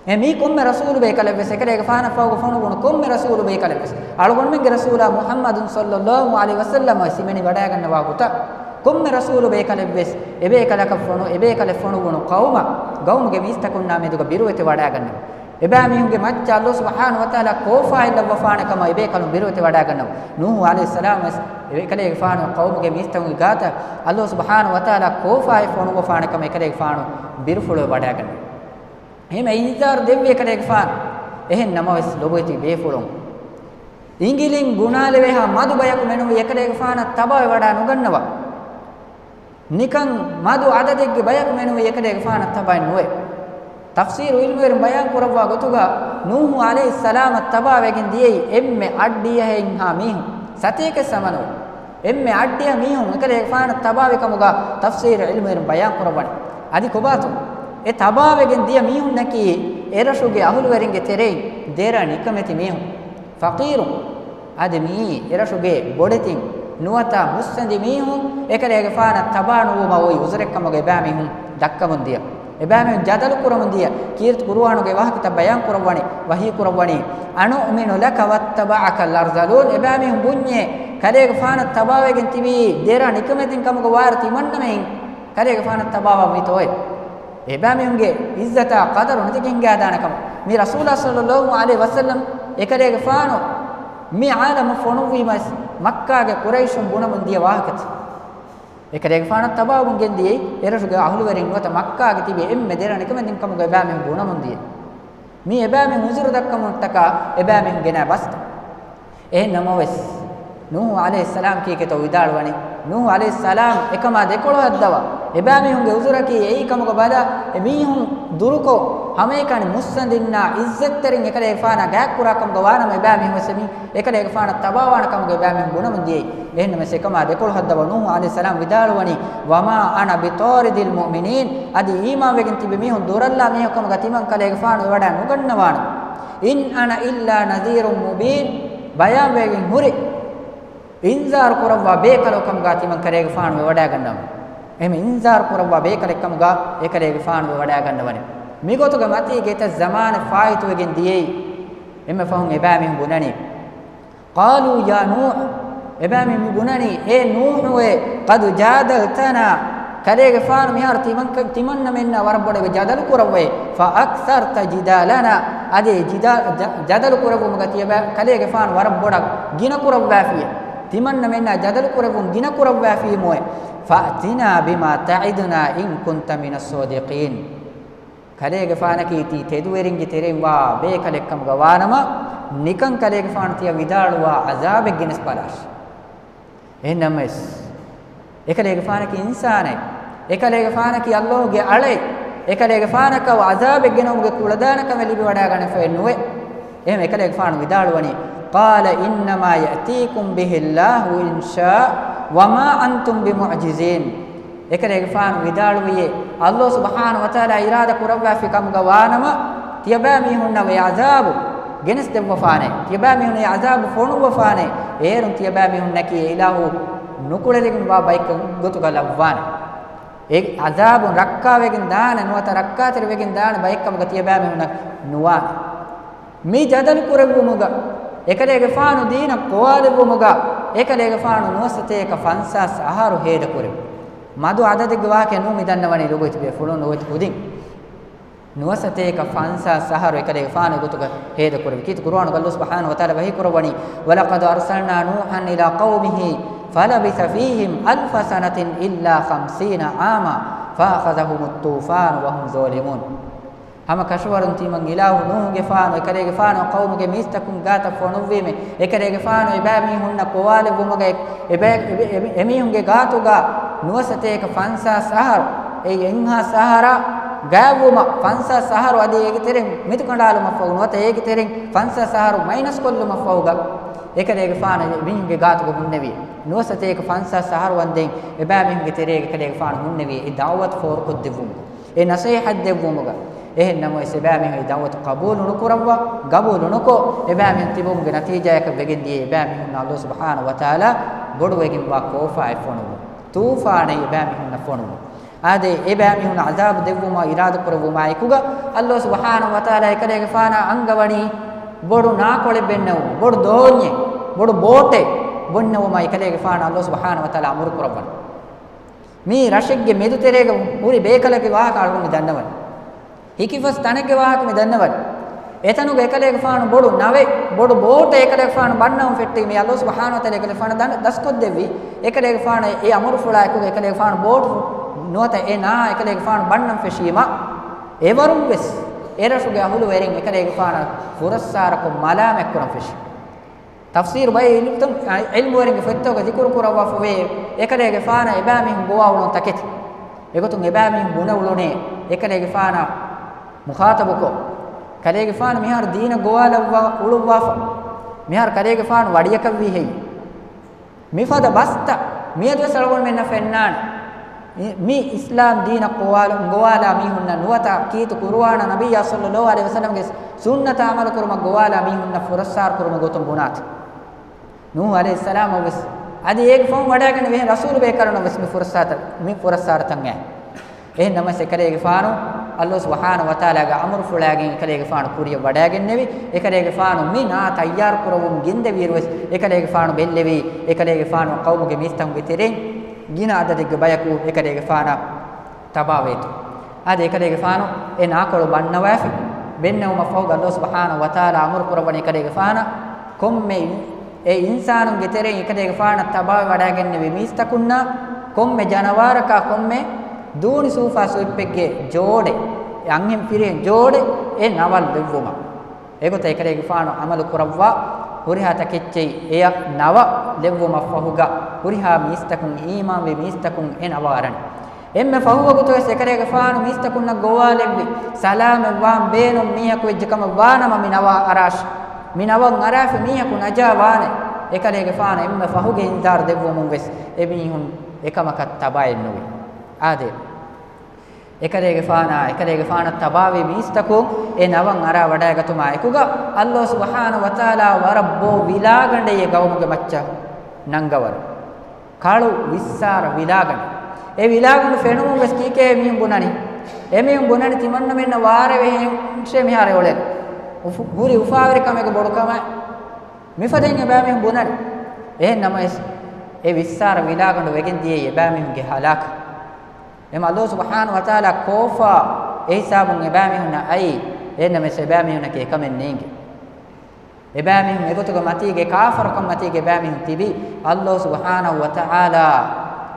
އެ މީ ކޮންމެ ރަސޫލުބޭކަލެއްވެސް، އެކަލޭގެފާނަށް ފަހުގަ ފޮނުވުނު ކޮންމެ ރަސޫލުބޭކަލެއްވެސް، އަޅުގަނޑުމެންގެ ރަސޫލާ މުޙައްމަދު ޞައްލައްލާހު ޢަލައިހި ވަސައްލަމަށް ވެސް ހިމެނި ވަޑައިގަންނަވާ ގޮތަށް، ކޮންމެ ރަސޫލުބޭކަލެއްވެސް، އެބޭކަލަކަށް ފޮނު، އެބޭކަލެއް ފޮނުވުނު ޤައުމަށް، ގައުމުގެ މީސްތަކުންނާ މެދުގަ ބިރުވެތި ވަޑައިގަންނަވާ. އެބައިމީހުންގެ މައްޗަށް ﷲ ސުބްޙާނަހޫ ވަތަޢާލާ ކޯފާއެއް ލައްވަފާނެ ކަމަށް އެބޭކަލުން ބިރުވެތި ވަޑައިގަންނަވާ. ނޫޙު ޢަލައިހިއްސަލާމް ވެސް އެކަލޭގެފާނު ޤައުމުގެ މީސްތަކުންގެ ގާތަށް ﷲ ސުބްޙާނަހޫ ވަތަޢާލާ ކޯފާއެއް ފޮނުއްވަފާނެ ކަމަށް އެކަލޭގެފާނު ބިރުފުޅުވެ ވަޑައިގަންނަވާ. އެހެން އިންޒާރު ދެއްވި އެކަލޭގެފާނު. އެހެން ނަމަވެސް ލޮބުވެތި ބޭފުޅުން، އިނގިލިން ގުނާލެވޭހާ މަދު ބަޔަކު މެނުވީ އެކަލޭގެފާނަށް ތަބާވެ ވަޑައި ނުގަންނަވާ. ނިކަން މަދު އަދަދެއްގެ ބަޔަކު މެނުވީ އެކަލޭގެފާނަށް ތަބާއެއް ނުވޭ. ތަފްސީރު ޢިލްމުވެރިން ބަޔާން ކުރައްވާ ގޮތުގަ، ނޫޙު ޢަލައިހިއްސަލާމަށް ތަބާވެގެން ދިޔައީ އެންމެ އަށްޑިހައެއްހާ މީހުން، ސަތޭކަ ސަމަނު. އެންމެ އަށްޑިހަ މީހުން އެކަލޭގެފާނަށް ތަބާވި ކަމުގަ ތަފްސީރު ޢިލްމުވެރިން ބަޔާން ކުރައްވަނީ. އަދި ކޮބާތޯ؟ އެ ތަބާވެގެން ދިޔަ މީހުންނަކީ އެރަށުގެ އަހުލުވެރިންގެ ތެރެއިން ދެރަ ނިކަމެތި މީހުން. ފަޤީރުން. އަދި މިއީ އެރަށުގެ ބޮޑެތިން ނުވަތަ މުއްސަނދި މީހުން އެކަލޭގެފާނަށް ތަބާނުވުމަށް އޮތް ޢުޛުރެއްކަމުގަ އެބައިމީހުން ދައްކަމުން ދިޔަ. އެބައިމީހުން ޖަދަލު ކުރަމުން ދިޔަ. ކީރިތި ޤުރުއާނުގެ ވާހަކަތައް ބަޔާން ކުރައްވަނީ، ވަޙީ ކުރައްވަނީ، "أنؤمن لك واتبعك الأرذلون." އެބައިމީހުން ބުންޏޭ، ކަލޭގެފާނަށް ތަބާވެގެން ތިބީ ދެރަ ނިކަމެތިން ކަމުގަ ވާއިރު ތިމަންނަމެން ކަލޭގެފާނަށް ތަބާވަން ވީތޯއޭ؟ އެބައިމީހުންގެ ޢިއްޒަތާ ޤަދަރު ނެތިގެން ހިނގާދާނެ ކަމަށް. މި ރަސޫލާ ޞައްލައްލާހު ޢަލައިހި ވަސައްލަމް އެކަލޭގެފާނު މި ޢާލަމަށް ފޮނުއްވީމަސް މައްކާގެ ޤުރައިޝުން ބުނަމުން ދިޔަ ވާހަކަތައް. އެކަލޭގެފާނަށް ތަބާވަމުން ގެންދިޔައީ އެރަށުގެ އަހުލުވެރިން ނުވަތަ މައްކާގެ ތިބި އެންމެ ދެރަ ނިކަމެތިން ކަމުގަ އެބައިމީހުން ބުނަމުން ދިޔަ. މީ އެބައިމީހުން ޢުޛުރު ދައްކަމުންޓަކާ އެބައިމީހުން ގެނައި ބަސްތައް. އެހެން ނަމަވެސް، ނޫޙު ޢަލައިހިއްސަލާމް ކީކޭތޯ ވިދާޅުވަނީ؟ ނޫޙު ޢަލައިހިއްސަލާމް އެކަމާ ދެކޮޅު ހައްދަވާ، އެބައިމީހުންގެ ޢުޛުރަކީ އެއީ ކަމުގަ ބަލާ، އެމީހުން ދުރުކޮށް، ހަމައެކަނި މުއްސަނދިންނާ ޢިއްޒަތްތެރިން އެކަލޭގެފާނާ ގާތްކުރާ ކަމުގަ ވާނަމަ، އެބައިމީހުންވެސް އެމީ އެކަލޭގެފާނަށް ތަބާވާނެ ކަމުގަ އެބައިމީހުން ބުނަމުން ދިޔައީ. އެހެންނަމަވެސް އެކަމާ ދެކޮޅު ހައްދަވާ ނޫޙު ޢަލައިހިއްސަލާމް ވިދާޅުވަނީ، "وما أنا بطارد المؤمنين." އަދި އީމާންވެގެން ތިބި މީހުން ދުރަށްލާ މީހަކު ކަމުގަ ތިމަން ކަލޭގެފާނު ވެވަޑައި ނުގަންނަވާނަމަ، "إن أنا إلا نذير مبين." ބަޔާންވެގެން ހުރި އިންޒާރު ކުރައްވާ ބޭކަލަކު ކަމުގަ ތިމަން ކަލޭގެފާނު ވެވަޑައިގަންނަވަން. އެހެން އިންޒާރު ކުރައްވާ ބޭކަލެއް ކަމުގަ އެކަލޭގެފާނު ވެވަޑައިގަންނަވަނީ. މިގޮތުގަ މަތީގެ އެތައް ޒަމާނެއް ފާއިތުވެގެން ދިޔައީ. އެންމެ ފަހުން އެބައިމީހުން ބުނަނީ، قالوا يا نوح، އެބައިމީހުން މި ބުނަނީ، އޭ ނޫޙުއޭ، قد جادلتنا، ކަލޭގެފާނު މިހާރު ތިމަން، ތިމަންނަމެންނާ ވަރަށް ބޮޑަށް ޖަދަލު ކުރައްވައޭ، فأكثرت جدالنا، އަދި ޖިދާ-، ޖަ-، ޖަދަލު ކުރެއްވުމުގަ ތިޔަބަ-، ކަލޭގެފާނު ވަރަށް ބޮޑަށް ގިނަ ކުރައްވާފިޔޭ. ތިމަންނަމެންނާ ޖަދަލު ކުރެއްވުން ގިނަ ކުރައްވާފީމުއޭ. فأتنا بما تعدنا إن كنت من الصادقين. ކަލޭގެފާނަކީ ތީ ތެދުވެރިންގެ ތެރެއިން ވާ ބޭކަލެއްކަމުގަ ވާނަމަ، ނިކަން ކަލޭގެފާނު ތިޔަ ވިދާޅުވާ ޢަޒާބެއް ގެނެސް ބަލާށި. އެހެންނަމަވެސް، އެކަލޭގެފާނަކީ އިންސާނެއް، އެކަލޭގެފާނަކީ ﷲ ގެ އަޅެއް، އެކަލޭގެފާނަކަށް ޢަޒާބެއް ގެނައުމުގެ ކުޅަދާނަކަމެއް ލިބިވަޑައިގަނެފައެއް ނުވޭ. އެހެން އެކަލޭގެފާނު ވިދާޅުވަނީ، قال إنما يأتيكم به الله إن شاء وما أنتم بمعجزين. އެކަލޭގެފާނު ވިދާޅުވިއޭ، ﷲ ސުބްޙާނަހޫ ވަތަޢާލާ އިރާދަ ކުރައްވާފި ކަމުގަ ވާނަމަ، ތިޔަބައިމީހުންނަށް އެ ޢަޒާބު ގެނެސްދެއްވަފާނެ، ތިޔަބައިމީހުން އެ ޢަޒާބު ފޮނުއްވަފާނެ، އޭރުން ތިޔަބައިމީހުންނަކީ އެ އިލާހު ނުކުޅެލިގެންވާ ބައެއްގޮތުގަ ލައްވާނެ. އެ ޢަޒާބުން ރައްކާވެގެން ދާނެ ނުވަތަ ރައްކާތެރިވެގެން ދާނެ ބައެއްކަމުގަ ތިޔަބައިމީހުންނަށް ނުވާނެ. މި ޖަދަލު ކުރެއްވުމުގަ، އެކަލޭގެފާނު ދީނަށް ގޮވާލެއްވުމުގަ، އެކަލޭގެފާނު ނުވަސަތޭކަ ފަންސާސް އަހަރު ހޭދަކުރެއްވި. މަދު ޢަދަދެއްގެ ވާހަކައެއް ނޫން މި ދަންނަވަނީ ލޮބުވެތި ބޭފުޅުން، ލޮބުވެތި ކުދިން. ނުވަސަތޭކަ ފަންސާސް އަހަރު އެކަލޭގެފާނު އެގޮތުގަ ހޭދަކުރެއްވި. ކީރިތި ޤުރުއާނުގަ ﷲ ސުބްޙާނަހޫ ވަތަޢާލާ ވަޙީ ކުރައްވަނީ، ولقد أرسلنا نوحا إلى قومه فلبث فيهم ألف سنة إلا خمسين عاما فأخذهم الطوفان وهم ظالمون. ހަމަ ކަށަވަރުން ތިމަން އިލާހު ނޫޙުގެފާނު އެކަލޭގެފާނު ޤައުމުގެ މީސްތަކުން ގާތަށް ފޮނުއްވީމޭ، އެކަލޭގެފާނު އެބައިމީހުންނަށް ގޮވާލެއްވުމުގައި އެބަ-، އެ-، އެ-، އެ-، އެމީހުންގެ ގާތުގަ ނުވަސަތޭކަ ފަންސާސް އަހަރު، އެއީ އެއްހާސް އަހަރާ ގާތްވުމަށް ފަންސާސް އަހަރު އަދި އޭގެ ތެރެއިން މެދުކަނޑާލުމަށްފަހު ނުވަތަ އޭގެ ތެރެއިން ފަންސާސް އަހަރު މައިނަސްކޮށްލުމަށްފަހުގަ އެކަލޭގެފާނު އެމީހުންގެ ގާތުގަ ހުންނެވި. ނުވަސަތޭކަ ފަންސާސް އަހަރު ވަންދެން އެބައިމީހުންގެ ތެރޭގަ އެކަލޭގެފާނު ހުންނެވި އެ ދަޢުވަތު ފޯރުކޮށްދެއްވުމުގަ. އެ ނަޞޭޙަތް ދެއްވުމުގަ. އެހެން ނަމަވެސް، އެބައިމީހުން އެ ދަޢުވަތު ޤަބޫލު ނުކުރައްވާ، ޤަބޫލު ނުކޮށް، އެބައިމީހުން ތިބުމުގެ ނަތީޖާޔަކަށް ވެގެން ދިޔަ އެބައިމީހުންނަށް ﷲ ސުބްޙާނަހޫ ވަތަޢާލާ ބޮޑުވެގެންވާ ކޯފާއެއް ފޮނުއްވުން. ޠޫފާނެއް އެބައިމީހުންނަށް ފޮނުއްވުން. އާދެ، އެބައިމީހުން ޢަޒާބު ދެއްވުމަށް އިރާދަ ކުރެއްވުމާ އެކުގަ، ﷲ ސުބްޙާނަހޫ ވަތަޢާލާ އެކަލޭގެފާނާ އަންގަވަނީ ބޮޑު ނާކޮޅެއް ބެންނެވުމަށް، ބޮޑު ދޯންޏެއް، ބޮޑު ބޯޓެއް ބުންނެވުމަށް އެކަލޭގެފާނަށް ﷲ ސުބްޙާނަހޫ ވަތަޢާލާ އަމުރު ކުރައްވަނީ. މީ ރަށެއްގެ މެދުތެރޭގަ ހުރި ބޭކަލެއްގެ ވާހަކަ އަޅުގަނޑު ދަންނަވަނީ. ހިކިފަސް ތަނެއްގެ ވާހަކަ މި ދަންނަވަނީ. އެތަނުގަ އެކަލޭގެފާނު ބޮޑު ނަވެއް، ބޮޑު ބޯޓެއް އެކަލޭގެފާނު ބަންނަވަން ފެއްޓި. މި ﷲ ސުބްޙާނަހޫ ވަތަޢާލާ އެކަލޭގެފާނަށް ދަން-، ދަސްކޮށްދެއްވި. އެކަލޭގެފާނަށް އެ އަމުރުފުޅާ އެކުގަ އެކަލޭގެފާނު ބޯޓު ނުވަތަ އެ ނާ އެކަލޭގެފާނު ބަންނަން ފެށީމަ، އެވަރުން ވެސް އެރަށުގެ އަހުލުވެރިން އެކަލޭގެފާނަށް ފުރައްސާރަކޮށް މަލާމަތްކުރަން ފެށި. ތަފްސީރު ބައެއް ޢިލްމުތައް-، ޢިލްމުވެރިންގެ ފޮތްތަކުގަ ޛިކުރު ކުރައްވާފަވޭ، އެކަލޭގެފާނަށް އެބައިމީހުން ގޮވާ އުޅުނު ތަކެތި. އެގޮތުން އެބައިމީހުން ބުނެ އުޅުނޭ، އެކަލޭގެފާނަށް މުޚާޠަބުކޮށް، ކަލޭގެފާނު މިހާރު ދީނަށް ގޮވާލައްވާ އުޅުއްވާފަ، މިހާރު ކަލޭގެފާނު ވަޑިއަކަށްވީ ހެއްޔެވެ؟ މިފަދަ ބަސްތައް މިއަދުވެސް އަޅުގަނޑުމެންނަށް ފެންނާނެ. މި، މި އިސްލާމް ދީނަށް ގޮވާލަ-، ގޮވާލާ މީހުންނަށް ނުވަތަ ކީރިތި ޤުރުއާނާ ނަބިއްޔާ ޞައްލައްލާހު ޢަލައިހި ވަސައްލަމްގެ ސުންނަތާ ޢަމަލުކުރުމަށް ގޮވާލާ މީހުންނަށް ފުރައްސާރަކުރުމުގެ ގޮތުން ބުނާތި. ނޫޙު ޢަލައިހިއްސަލާމަށްވެސް އަދި އޭގެ ފަހުން ވަޑައިގެންނެވި އެހެން ރަސޫލު ބޭކަލުންނަށްވެސް މި ފުރައްސާރަތައް، މި ފުރައްސާރަތައް އައި. އެހެން ނަމަވެސް އެކަލޭގެފާނު ﷲ ސުބްޙާނަހޫ ވަތަޢާލާގެ އަމުރުފުޅާގެން އެކަލޭގެފާނު ކުރިއަށް ވަޑައިގެންނެވި. އެކަލޭގެފާނު މި ނާ ތައްޔާރު ކުރައްވަމުން ގެންދެވިއިރުވެސް އެކަލޭގެފާނު ބެއްލެވީ އެކަލޭގެފާނު ޤައުމުގެ މީސްތަކުންގެ ތެރެއިން ގިނަ އަދަދެއްގެ ބަޔަކު އެކަލޭގެފާނަށް ތަބާވޭތޯ. އާދެ، އެކަލޭގެފާނު އެ ނާކޮޅު ބަންނަވައިފި. ބެންނެވުމަށްފަހުގަ ﷲ ސުބްޙާނަހޫ ވަތަޢާލާ އަމުރު ކުރައްވަނީ އެކަލޭގެފާނަށް ކޮންމެ އިން-، އެ އިންސާނުންގެ ތެރެއިން އެކަލޭގެފާނަށް ތަބާވެ ވަޑައިގެންނެވި މީސްތަކުންނާ ކޮންމެ ޖަނަވާރަކާ ކޮންމެ ދޫނި ސޫފާ ސުއިޕެއްގެ ޖޯޑެއް، އެ އަންހެން ފިރިހެން ޖޯޑެއް އެ ނަވަ ލެއްވުމަށް. އެގޮތަށް އެކަލޭގެފާނު ޢަމަލު ކުރައްވާ ހުރިހާ ތަކެއްޗެއް އެޔަށް ނަވަ ލެއްވުމަށްފަހުގަ ހުރިހާ މީސްތަކުން، އީމާންވި މީސްތަކުން އެ ނަވަ އަރަނީ. އެންމެ ފަހު ވަގުތުވެސް އެކަލޭގެފާނު މީސްތަކުންނަށް ގޮވާލެއްވި، ސަލާމަތްވާން ބޭނުން މީހަކު ވެއްޖެ ކަމަށް ވާނަމަ މި ނަވާ އަރާށި. މި ނަވަން އަރާފި މީހަކު ނަޖާ ވާނެ. އެކަލޭގެފާނު އެންމެ ފަހުގެ އިންޒާރު ދެއްވުމުން ވެސް އެމީހުން އެކަމަކަށް ތަބާއެއް ނުވި. އާދެ، އެކަލޭގެފާނާ، އެކަލޭގެފާނަށް ތަބާވި މީސްތަކުން އެ ނަވަން އަރާ ވަޑައިގަތުމާ އެކުގަ، ﷲ ސުބްޙާނަހޫ ވަތަޢާލާ ވަރަށް ބޯ ވިލާގަނޑެއް އެ ގައުމުގެ މައްޗަށް ނަންގަވަން. ކަޅު ވިއްސާރަ ވިލާގަނޑެއް. އެ ވިލާގަނޑު ފެނުމުން ވެސް ކީކޭ އެމީހުން ބުނަނީ؟ އެމީހުން ބުނަނީ ތިމަންނަމެންނަށް ވާރޭ ވެހެންށޭ މިހާރު އެ އުޅެނީ. އުފު-، ހުރި އުފާވެރިކަމެއްގެ ބޮޑުކަމާ މިފަދައިން އެބައިމީހުން ބުނަނީ. އެހެން ނަމަވެސް، އެ ވިއްސާރަ ވިލާގަނޑު ވެގެން ދިޔައީ އެބައިމީހުންގެ ހަލާކަށް. އެމަ ﷲ ސުބްޙާނަހޫ ވަތަޢާލާ ކޯފާ އެ ހިސާބުން އެބައިމީހުންނަށް އައީ. އެހެން ނަމަވެސް އެބައިމީހުންނަކީ އެކަމެއް ނޭނގެ. އެބައިމީހުން އެގޮތުގަ މަތީގެ ކާފަރުކަން މަތީގެ އެބައިމީހުން ތިބީ، ﷲ ސުބްޙާނަހޫ ވަތަޢާލާ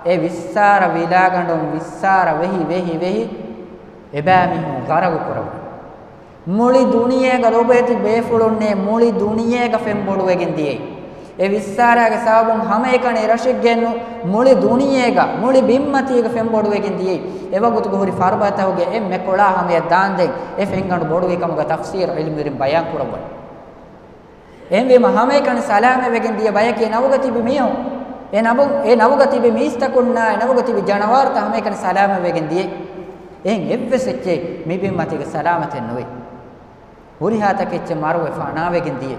އެ ވިއްސާރަ ވިލާގަނޑުން ވިއްސާރަ ވެހި، ވެހި، ވެހި، އެބައިމީހުން ޣަރަގު ކުރައްވި. މުޅި ދުނިޔޭގަ ލޯބިވެތި ބޭފުޅުންނޭ، މުޅި ދުނިޔޭގަ ފެންބޮޑުވެގެން ދިޔައީ. އެ ވިއްސާރާގެ ސަބަބުން ހަމައެކަނި ރަށެއްގެއެއްނު، މުޅި ދުނިޔޭގަ، މުޅި ބިންމަތީގަ ފެންބޮޑުވެގެން ދިޔައީ. އެވަގުތުގަ ހުރި ފަރުބަދަތަކުގެ އެންމެ ކޮޅާ ހަމަޔަށް ދާންދެން އެ ފެންގަނޑު ބޮޑުވި ކަމުގަ ތަފްސީރު ޢިލްމުވެރިން ބަޔާން ކުރައްވަނީ. އެހެންވީމަ ހަމައެކަނި ސަލާމަތްވެގެން ދިޔަ ބަޔަކީ ނަވުގަ ތިބި މީހުން. އެ ނަވު-، އެ ނަވުގަ ތިބި މީސްތަކުންނާ އެ ނަވުގަ ތިބި ޖަނަވާރުތައް ހަމައެކަނި ސަލާމަތްވެގެން ދިޔަ. އެހެން އެއްވެސް އެއްޗެއް މި ބިންމަތީގަ ސަލާމަތެއް ނުވޭ. ހުރިހާ ތަކެއްޗެއް މަރުވެ ފަނާވެގެން ދިޔަ.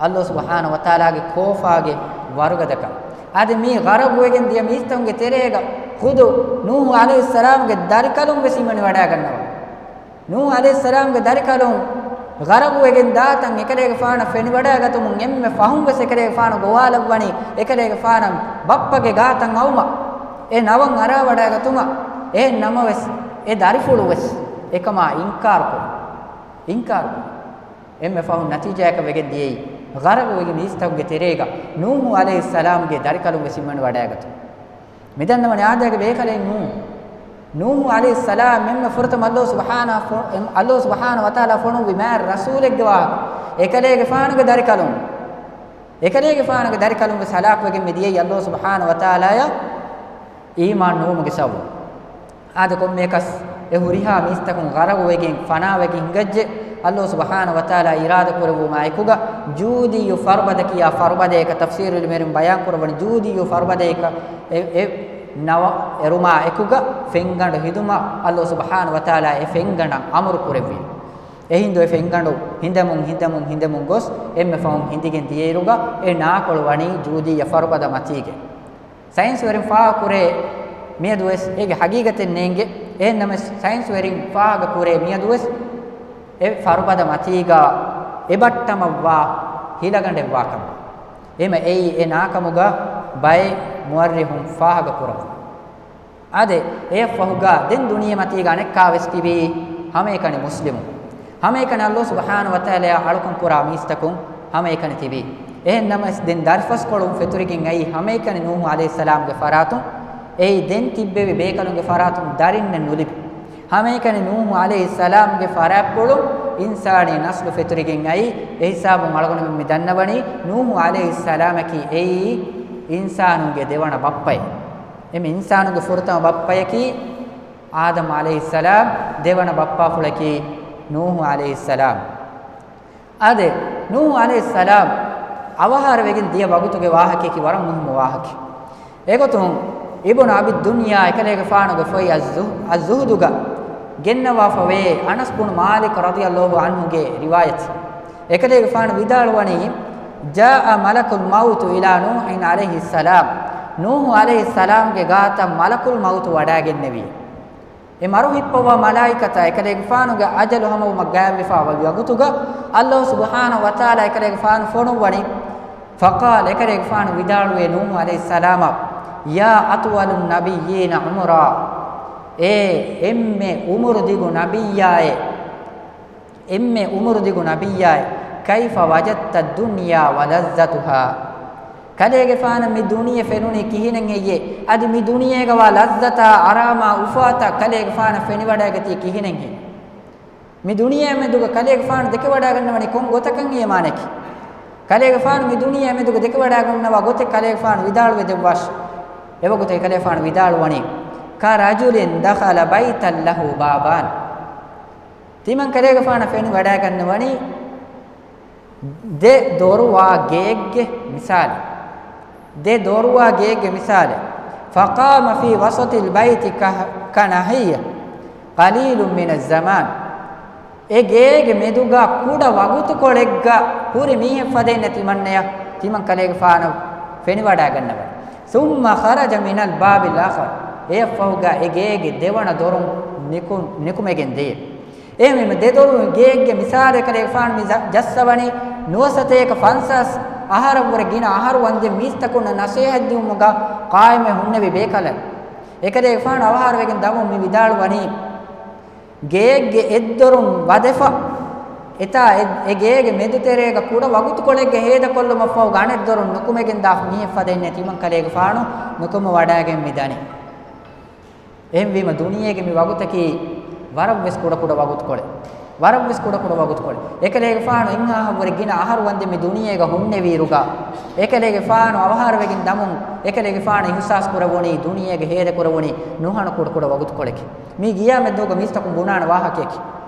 ﷲ ސުބްޙާނަހޫ ވަތަޢާލާގެ ކޯފާގެ ވަރުގަދަކަން. އަދި މި ޣަރަގުވެގެން ދިޔަ މީސްތަކުންގެ ތެރޭގަ ޚުދު ނޫޙު ޢަލައިހިއްސަލާމްގެ ދަރިކަލުން ވެސް އިންވަނިވަޑައިގަންނަވާ. ނޫޙު ޢަލައިހިއްސަލާމްގެ ދަރިކަލުން ޣަރަގުވެގެން ދާތަން އެކަލޭގެފާނަށް ފެނިވަޑައިގަތުމުން އެންމެ ފަހުން ވެސް އެކަލޭގެފާނު ގޮވާލައްވަނީ އެކަލޭގެފާނަށް ބައްޕަގެ ގާތަށް އައުމަށް. އެ ނަވަން އަރާވަޑައިގަތުމަށް. އެހެން ނަމަވެސް، އެ ދަރިފުޅު ވެސް އެކަމާ އިންކާރުކުރި. އިންކާރު. އެންމެ ފަހުން ނަތީޖާއަކަށް ވެގެން ދިޔައީ، ޣަރަގުވެގެން މީސްތަކުގެ ތެރޭގަ ނޫޙު ޢަލައިހިއްސަލާމްގެ ދަރިކަލުން ވެސް އިންވަނިވަޑައިގަތުން. މިދަންނަވަނީ އާދައިގެ ބޭކަލެއް ނޫން. ނޫޙު ޢަލައިހިއްސަލާމް އެންމެ ފުރަތަމަ ﷲ ސުބްޙާނަ ފޮ-، އެމް-، ﷲ ސުބްޙާނަ ވަތަޢާލާ ފޮނުއްވި މާތް ރަސޫލެއްގެ ވާހަކަ. އެކަލޭގެފާނުގެ ދަރިކަލުން. އެކަލޭގެފާނުގެ ދަރިކަލުން ވެސް ހަލާކުވެގެން މި ދިޔައީ ﷲ ސުބްޙާނަ ވަތަޢާލާޔަށް އީމާން ނުވުމުގެ ސަބަބުން. އާދެ، ކޮންމެއަކަސް އެ ހުރިހާ މީސްތަކުން ޣަރަގުވެގެން ފަނާވެގެން ހިނގައްޖެ، ﷲ ސުބްޙާނަ ވަތަޢާލާ އިރާދަ ކުރެއްވުމާ އެކުގަ، ޖޫދިއްޔު ފަރުބަދަ ކިޔާ ފަރުބަދަޔަކަށް ތަފްސީރު ޢިލްމުވެރިން ބަޔާން ކުރައްވަނީ، ޖޫދިއްޔު ފަރުބަދަޔަކަށް އެ، އެ ނަވަ އެރުމާ އެކުގަ ފެންގަނޑު ހިދުމަށް ﷲ ސުބްޙާނަ ވަތަޢާލާ އެ ފެންގަނޑަށް އަމުރު ކުރެއްވި. އެހިނދު އެ ފެންގަނޑު ހިނދެމުން، ހިނދެމުން، ހިނދެމުން ގޮސް އެންމެ ފަހުން ހިނދިގެން ދިޔައިރުގަ އެ ނާކޮޅު ވަނީ ޖޫދިއްޔަ ފަރުބަދަ މަތީގެ. ސައިންސްވެރިން ފާހަގަކުރޭ، މިއަދުވެސް އޭގެ ހަގީގަތެއް ނޭނގެ. އެހެންނަމަވެސް، ސައިންސްވެރިން ފާހަގަކުރޭ، މިއަދުވެސް އެ ފަރުބަދަ މަތީގަ އެބައްޓަމަށްވާ ހިލަގަނޑެއް ވާކަމަށް. އެހެމަ އެއީ އެ ނާކަމުގަ ބައެއް މުއައްރިޚުން ފާހަގަކުރައްވާ. އާދެ، އެއަށްފަހުގަ ދެން ދުނިޔެމަތީގަ އަނެއްކާވެސް ތިބީ ހަމައެކަނި މުސްލިމުން. ހަމައެކަނި ﷲ ސުބްޙާނަ ވަތަޢާލާއަށް އަޅުކަން ކުރާ މީސްތަކުން ހަމައެކަނި ތިބީ. އެހެން ނަމަވެސް، ދެން ދަރިފަސްކޮޅުން ފެތުރިގެން އައީ ހަމައެކަނި ނޫޙު ޢަލައިހިއްސަލާމްގެ ފަރާތުން. އެއީ ދެން ތިއްބެވި ބޭކަލުންގެ ފަރާތުން ދަރިންނެއް ނުލިބި. ހަމައެކަނި ނޫޙު ޢަލައިހިއްސަލާމްގެ ފަރާތްޕުޅުން އިންސާނީ ނަސްލު ފެތުރިގެން އައީ. އެހިސާބުން އަޅުގަނޑުމެން މި ދަންނަވަނީ، ނޫޙު ޢަލައިހިއްސަލާމަކީ އެއީ އިންސާނުންގެ ދެވަނަ ބައްޕައެއް. އެމެ އިންސާނުންގެ ފުރަތަމަ ބައްޕަޔަކީ އާދަމް ޢަލައިހިއްސަލާމް، ދެވަނަ ބައްޕާފުޅަކީ ނޫޙު ޢަލައިހިއްސަލާމް. އާދެ، ނޫޙު ޢަލައިހިއްސަލާމް އަވަހާރަވެގެން ދިޔަ ވަގުތުގެ ވާހަކައަކީ ވަރަށް މުހިއްމު ވާހަކައެއް. އެގޮތުން އިބުނު އަބި ދުންޔާ އެކަލޭގެފާނުގެ ފޮތް އައްޒު-، އައްޒުހުދުގަ ގެންނަވާފަވޭ އަނަސް ބުނު މާލިކް ރަޟިޔަﷲ ޢަންހުގެ ރިވާޔަތް. އެކަލޭގެފާނު ވިދާޅުވަނީ، جاء ملك الموت إلى نوح عليه السلام، ނޫޙު ޢަލައިހިއްސަލާމްގެ ގާތަށް މަލަކުލް މައުތު ވަޑައިގެންނެވި. އެ މަރު ހިއްޕަވާ މަލާއިކަތާ އެކަލޭގެފާނުގެ އަޖަލު ހަމަވުމަށް ގާތްވެފާ ވަގުތުގަ، ﷲ ސުބްޙާނަހޫ ވަތަޢާލާ އެކަލޭގެފާނު ފޮނުއްވަނީ. فقال، އެކަލޭގެފާނު ވިދާޅުވޭ ނޫޙު ޢަލައިހިއްސަލާމަށް، يا أطول النبيين عمرا، އޭ އެންމެ އުމުރު ދިގު ނަބިއްޔާއޭ، އެންމެ އުމުރު ދިގު ނަބިއްޔާއޭ، كيف وجدت الدنيا ولذتها؟ ކަލޭގެފާނަށް މި ދުނިޔެ ފެނުނީ ކިހިނެއް ހެއްޔޭ؟ އަދި މި ދުނިޔޭގަވާ ލައްޒަތާ، އަރާމާ، އުފާތައް ކަލޭގެފާނަށް ފެނިވަޑައިގަތީ ކިހިނެއް ހެއްޔޭ؟ މި ދުނިޔެއާ މެދުގަ ކަލޭގެފާނު ދެކެވަޑައިގަންނަވަނީ ކޮން ގޮތަކަށް އޭ މާނައަކީ؟ ކަލޭގެފާނު މި ދުނިޔެއާ މެދުގަ ދެކެވަޑައިގަންނަވާ ގޮތެއް ކަލޭގެފާނު ވިދާޅުވެ ދެއްވާށި. އެވަގުތު އެކަލޭގެފާނު ވިދާޅުވަނީ، كرجل دخل بيتا له بابان. ތިމަން ކަލޭގެފާނަށް ފެނިވަޑައިގަންނަވަނީ ދެ ދޮރުވާ ގެއެއްގެ މިސާލެއް. ދެ ދޮރުވާ ގެއެއްގެ މިސާލެއް. فقام في وسط البيت ك-، كناحية قليل من الزمان. އެ ގޭގެ މެދުގަ ކުޑަ ވަގުތުކޮޅެއްގަ ހުރި މީހެއް ފަދައިންނޭ ތިމަންނަޔަށް ތިމަން ކަލޭގެފާނަށް ފެނިވަޑައިގަންނަވަނީ. ثم خرج من الباب الآخر. އެއަށްފަހުގަ އެ ގޭގެ ދެވަނަ ދޮރުން ނިކު-، ނިކުމެގެން ދިޔަ. އެހެންވީމަ، ދެ ދޮރު ގެއެއްގެ މިސާލު އެކަލޭގެފާނު މި ޖަ-، ޖައްސަވަނީ ނުވަސަތޭކަ ފަންސާސް އަހަރަށްވުރެ ގިނަ އަހަރު ވަންދެން މީސްތަކުންނަށް ނަސޭހަތްދިއުމުގަ ޤާއިމްވެ ހުންނެވި ބޭކަލަށް. އެކަލޭގެފާނު އަވަހާރަވެގެން ދަމުން މި ވިދާޅުވަނީ، ގެއެއްގެ އެއްދޮރުން ވަދެފަ، އެތާ އެ، އެ ގޭގެ މެދުތެރޭގަ ކުޑަ ވަގުތުކޮޅެއްގެ ހޭދަކޮށްލުމަށްފަހު އަނެއް ދޮރުން ނުކުމެގެން ދާފަ މީހެއް ފަދައިންނޭ ތިމަން ކަލޭގެފާނު ނުކުމެވަޑައިގެން މި ދަނީ. އެހެންވީމަ، ދުނިޔޭގެ މި ވަގުތަކީ ވަރަށްވެސް ކުޑަކުޑަ ވަގުތުކޮޅެއް. ވަރަށްވެސް ކުޑަކުޑަ ވަގުތުކޮޅެއް. އެކަލޭގެފާނު އެއްހާހަށްވުރެ ގިނަ އަހަރު ވަންދެން މި ދުނިޔޭގަ ހުންނެވިއިރުގަ، އެކަލޭގެފާނު އަވަހާރަވެގެން ދަމުން އެކަލޭގެފާނު އިހުސާސް ކުރެވުނީ ދުނިޔޭގެ ހޭދަކުރެވުނީ ނުހަނު ކުޑަކުޑަ ވަގުތުކޮޅެކޭ. މީ ގިޔާ މެދުގަ މީސްތަކުން ބުނާނެ ވާހަކައަކީ.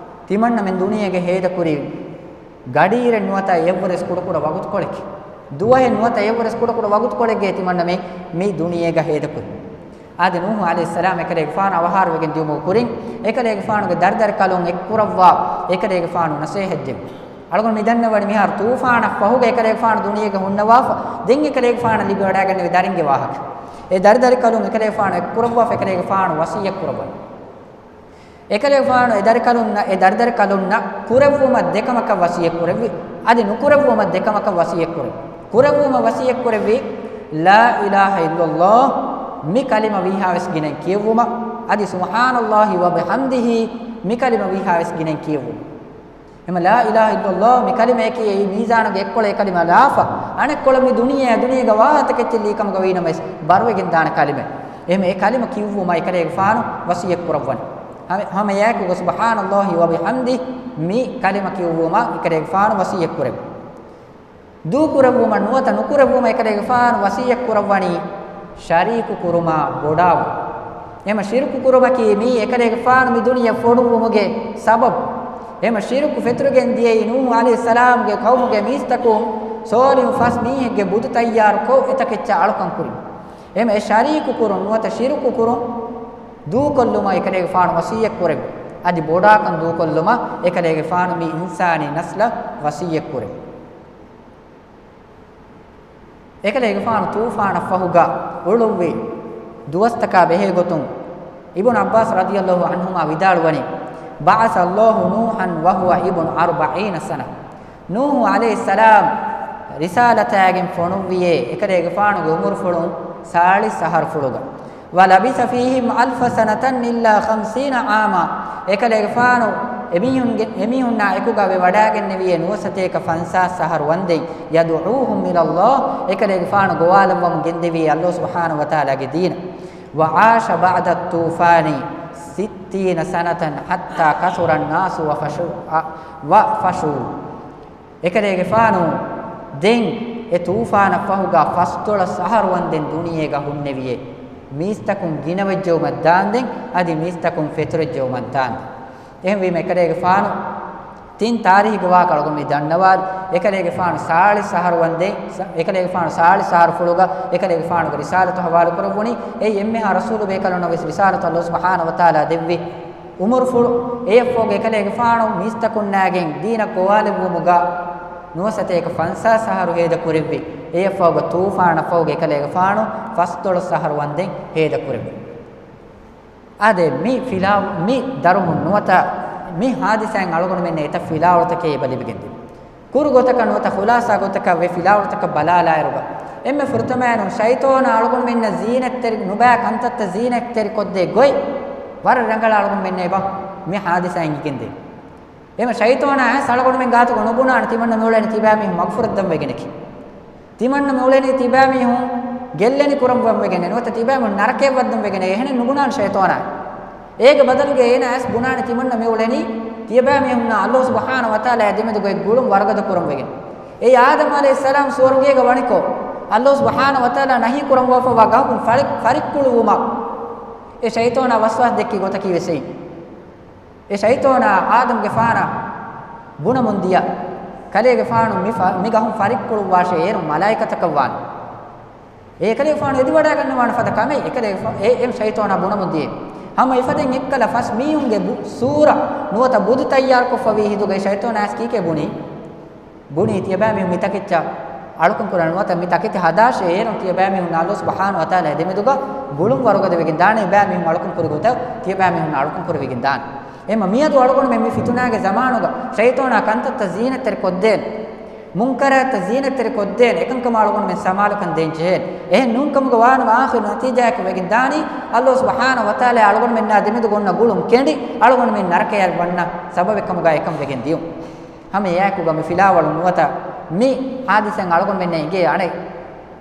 ތިމަންނަމެން ދުނިޔޭގަ ހޭދަކުރީ ގަޑިއިރެއް ނުވަތަ އެއްވުރެސް ކުޑަކުޑަ ވަގުތުކޮޅެކޭ. ދުވަހެއް ނުވަތަ އެއްވުރެސް ކުޑަކުޑަ ވަގުތުކޮޅެއްގައޭ ތިމަންނަމެން މި ދުނިޔޭގަ ހޭދަކުރީ. އާދެ، ނޫޙު ޢަލައިހިއްސަލާމް އެކަލޭގެފާނު އަވަހާރަވެގެން ދިޔުމުގެ ކުރިން، އެކަލޭގެފާނުގެ ދަރިދަރިކަލުން އެއްކުރައްވާ، އެކަލޭގެފާނު ނަސޭހަތްދެއްވި. އަޅުގަނޑު މި ދަންނަވަނީ މިހާރު ތޫފާނަށް ފަހުގަ އެކަލޭގެފާނު ދުނިޔޭގަ ހުންނަވާފަ، ދެން އެކަލޭގެފާނަށް ލިބިވަޑައިގަންނެވި ދަރިންގެ ވާހަކަ. އެ ދަރިދަރިކަލުން އެކަލޭގެފާނު އެއްކުރައްވާފަ، އެކަލޭގެފާނު ވަޞިއްޔަތް ކުރައްވަނީ. އެކަލޭގެފާނު އެ ދަރިކަލުންނަށް، އެ ދަރިދަރިކަލުންނަށް ކުރެއްވުމަށް ދެކަމަކަށް ވަޞިއްޔަތް ކުރެއްވި. އަދި ނުކުރެއްވުމަށް ދެކަމަކަށް ވަޞިއްޔަތް ކުރެއްވި. ކުރެއްވުމަށް ވަޞިއްޔަތް ކުރެއްވީ، لا إله إلا الله މި ކަލިމަ ވީހާވެސް ގިނައިން ކިޔެއްވުމަށް، އަދި سبحان الله وبحمده މި ކަލިމަ ވީހާވެސް ގިނައިން ކިޔެއްވުމަށް. އެމަ لا إله إلا الله މި ކަލިމަޔަކީ އެއީ މީޒާނުގެ އެއްކޮޅަށް އެ ކަލިމަ ލާފަ، އަނެއްކޮޅަށް މި ދުނިޔެއާ ދުނިޔޭގަ ވާހަތަކެއްޗެއް ލީކަމުގަ ވީނަމަވެސް ބަރުވެގެން ދާނެ ކަލިމަ. އެހެން އެ ކަލިމަ ކިޔުއްވުމަށް އެކަލޭގެފާނު ވަޞިއްޔަތް ކުރައްވަނީ. ހަމަ، ހަމައެއާއެކުގަ سبحان الله وبحمده މި ކަލިމަ ކިޔުއްވުމަށް އެކަލޭގެފާނު ވަޞިއްޔަތް ކުރެއްވި. ދޫކުރެއްވުމަށް ނުވަތަ ނުކުރެއްވުމަށް އެކަލޭގެފާނު ވަޞިއްޔަތް ކުރައްވަނީ ޝަރީކު ކުރުމާ ބޮޑާވުން. އެމަ ޝިރުކު ކުރުމަކީ މީ އެކަލޭގެފާނު މި ދުނިޔެ ފޮނުއްވުމުގެ ސަބަބު. އެމަ ޝިރުކު ފެތުރިގެން ދިޔައީ ނޫޙު ޢަލައިހިއްސަލާމްގެ ޤައުމުގެ މީސްތަކުން ޞާލިޙު ފަސް މީހެއްގެ ބުދު ތައްޔާރުކޮށް އެތަކެއްޗާ އަޅުކަން ކުރިން. އެމަ އެ ޝަރީކު ކުރުން ނުވަތަ ޝިރުކު ކުރުން ދޫކޮށްލުމަށް އެކަލޭގެފާނު ވަޞިއްޔަތް ކުރެއްވި. އަދި ބޮޑާކަން ދޫކޮށްލުމަށް އެކަލޭގެފާނު މި އިންސާނީ ނަސްލަށް ވަޞިއްޔަތް ކުރެއްވި. އެކަލޭގެފާނު ތޫފާނަށް ފަހުގަ އުޅުއްވި ދުވަސްތަކާ ބެހޭ ގޮތުން، އިބުނު ޢައްބާސް ރަޟިޔަﷲ ޢަންހުމާ ވިދާޅުވަނީ، بعث الله نوحا وهو ابن أربعين سنة. ނޫޙު ޢަލައިހިއްސަލާމް ރިސާލަތާގެން ފޮނުއްވިޔޭ، އެކަލޭގެފާނުގެ އުމުރުފުޅުން ސާޅީސް އަހަރުފުޅުގަ. ولبث فيهم ألف سنة إلا خمسين عاما. އެކަލޭގެފާނު އެމީހުންގެ، އެމީހުންނާ އެކުގަ ވެވަޑައިގެންނެވިޔޭ ނުވަސަތޭކަ ފަންސާސް އަހަރު ވަންދެން. يدعوهم إلى الله، އެކަލޭގެފާނު ގޮވާލައްވަމުން ގެންދެވިޔޭ ﷲ ސުބްޙާނަހޫ ވަތަޢާލާގެ ދީނަށް. وعاش بعد الطوفان ستين سنة حتى كثر الناس وفشو-، وفشوا. އެކަލޭގެފާނު ދެން އެ ތޫފާނަށް ފަހުގަ ފަސްދޮޅަސް އަހަރު ވަންދެން ދުނިޔޭގަ ހުންނެވިޔޭ، މީސްތަކުން ގިނަވެއްޖެއުމަށް ދާންދެން، އަދި މީސްތަކުން ފެތުރެއްޖެއުމަށް ދާންދެން. އެހެންވީމަ އެކަލޭގެފާނު ތިން ތާރީޚުގެ ވާހަކަ އަޅުގަނޑު މި ދަންނަވާލި. އެކަލޭގެފާނު ސާޅީސް އަހަރު ވަންދެން، ސަ-، އެކަލޭގެފާނު ސާޅީސް އަހަރު ފުޅުގަ އެކަލޭގެފާނުގެ ރިސާލަތު ހަވާލު ކުރެއްވުނީ. އެއީ އެންމެހާ ރަސޫލު ބޭކަލުންނަށް ވެސް ރިސާލަތު އައްލާހު ސުބްޙާނަހު ވަތަޢާލާ ދެއްވި އުމުރުފުޅު. އެއަށްފަހުގަ އެކަލޭގެފާނު މީސްތަކުންނާގެން ދީނަށް ގޮވާލެއްވުމުގަ ނުވަސަތޭކަ ފަންސާސް އަހަރު ހޭދަ ކުރެއްވި. އެއަށްފަހުގަ ތޫފާނަށްފަހުގަ އެކަލޭގެފާނު ފަސްދޮޅަސް އަހަރު ވަންދެން ހޭދަ ކުރެއްވި. އާދެ، މި ފިލާ-، މި ދަރުމުން ނުވަތަ މި ހާދިސާއިން އަޅުގަނޑުމެންނަށް އެތައް ފިލާވަޅުތަކެއް އެބަ ލިބިގެންދިން. ކުރު ގޮތަކަށް ނުވަތަ ޚުލާސާ ގޮތަކަށް ވެ ފިލާވަޅުތަކަށް ބަލާލާއިރުގަ، އެންމެ ފުރަތަމައިނުން ޝައިޠޯނާ އަޅުގަނޑުމެންނަށް ޒީނަތްތެރި ނުބައި ކަންތައްތައް ޒީނަތްތެރި ކޮށްދޭ ގޮތް ވަރަށް ރަނގަޅަށް އަޅުގަނޑުމެންނަށް އެބަ މި ހާދިސާއިން އެނގިގެންދޭ. އެމަ ޝައިޠޯނާ އައިސް އަޅުގަނޑުމެން ގާތުގަ ނުބުނާނެ ތިމަންނަ މިއުޅެނީ ތިބާމީހުން މަގުފުރައްދަން ވެގެނެކޭ. ތިމަންނަ މިއުޅެނީ ތިބާމީހުން ގެއްލެނި ކުރަން ވަން ވެގެނޭ ނުވަތަ ތިބާމީހުން ނަރަކަޔަށް ވައްދަން ވެގެނޭ. އެހެނެއް ނުބުނާނެ ޝައިޠޯނާ. އޭގެ ބަދަލުގަ އޭނާ އައިސް ބުނާނެ ތިމަންނަ މިއުޅެނީ ތިޔަބާމީހުންނާ އައްލާހު ސުބްޙާނަހު ވަތަޢާލާ ދެމެދުގައި ގުޅުން ވަރުގަދަ ކުރަން ވެގެން. އެއީ އާދަމް ޢަލައިހިއްސަލާމް ސުވަރުގޭގަ ވަނިކޮށް، އައްލާހު ސުބްޙާނަހު ވަތަޢާލާ ނަހީ ކުރަން ވާފަވާ ގަހަކުން ފަރި-، ފަރިއްކުޅުއްވުމަށް އެ ޝައިޠޯނާ ވަސްވާސް ދެއްކި ގޮތަކީ ވެސް އެއީ. އެ ޝައިޠޯނާ އާދަމްގެފާނަށް ބުނަމުން ދިޔަ، ކަލޭގެފާނު މި ފަ-، މި ގަހުން ފަރިއްކުޅުއްވާށޭ، އޭރުން މަލާއިކަތަކަށް ވާނެ. އެ ކަލޭގެފާނު އެދިވަޑައިގަންނަވާނެ ފަދަ ކަމެއް އެކަލޭގެފާ-، އެ، އެ ޝައިޠޯނާ ބުނަމުން ދިޔަ. ހަމަ އެފަދައިން އެއްކަލަ ފަސް މީހުންގެ ބު-، ސޫރަ ނުވަތަ ބުދު ތައްޔާރުކޮށްފަވީ ހިނދުގައި ޝައިޠޯނާ އައިސް ކީކޭ ބުނީ؟ ބުނީ، ތިޔަބައިމީހުން މި ތަކެއްޗަށް އަޅުކަން ކުރާނެ ނުވަތަ މި ތަކެތި ހަދާށޭ، އޭރުން ތިޔަބައިމީހުން އައްލާހު ސުބްޙާނަހު ވަތަޢާލާ ދެމެދުގަ ގުޅުން ވަރުގަދަވެގެން ދާނެ، އެބައިމީހުން އަޅުކަން ކުރި ގޮތަށް ތިޔަބައިމީހުން އަޅުކަން ކުރެވިގެން ދާނެ. އެމަ މިއަދު އަޅުގަނޑުމެން މި ފިތުނާގެ ޒަމާނުގަ ޝައިޠޯނާ ކަންތައްތައް ޒީނަތްތެރި ކޮށްދޭނެ، މުންކަރާތްތައް ޒީނަތްތެރި ކޮށްދޭނެ، އެކަންކަމަށް އަޅުގަނޑުމެން ސަމާލުކަން ދޭން ޖެހޭނެ. އެހެން ނޫންކަމުގަ ވާނަމަ އާޚިރު ނަތީޖާއަކަށް ވެގެން ދާނީ، އައްލާހު ސުބްޙާނަހު ވަތަޢާލާ އަޅުގަނޑުމެންނާ ދެމެދުގަ އޮންނަ ގުޅުން ކެނޑި، އަޅުގަނޑުމެން ނަރަކަޔަށް ވަންނަ ސަބަބެއް ކަމުގަ އެކަން ވެގެން ދިޔުން. ހަމަ އެއާއެކުގަ މި ފިލާވަޅު ނުވަތަ މި ހާދިސާއިން އަޅުގަނޑުމެންނަށް އެނގޭ އަނެއް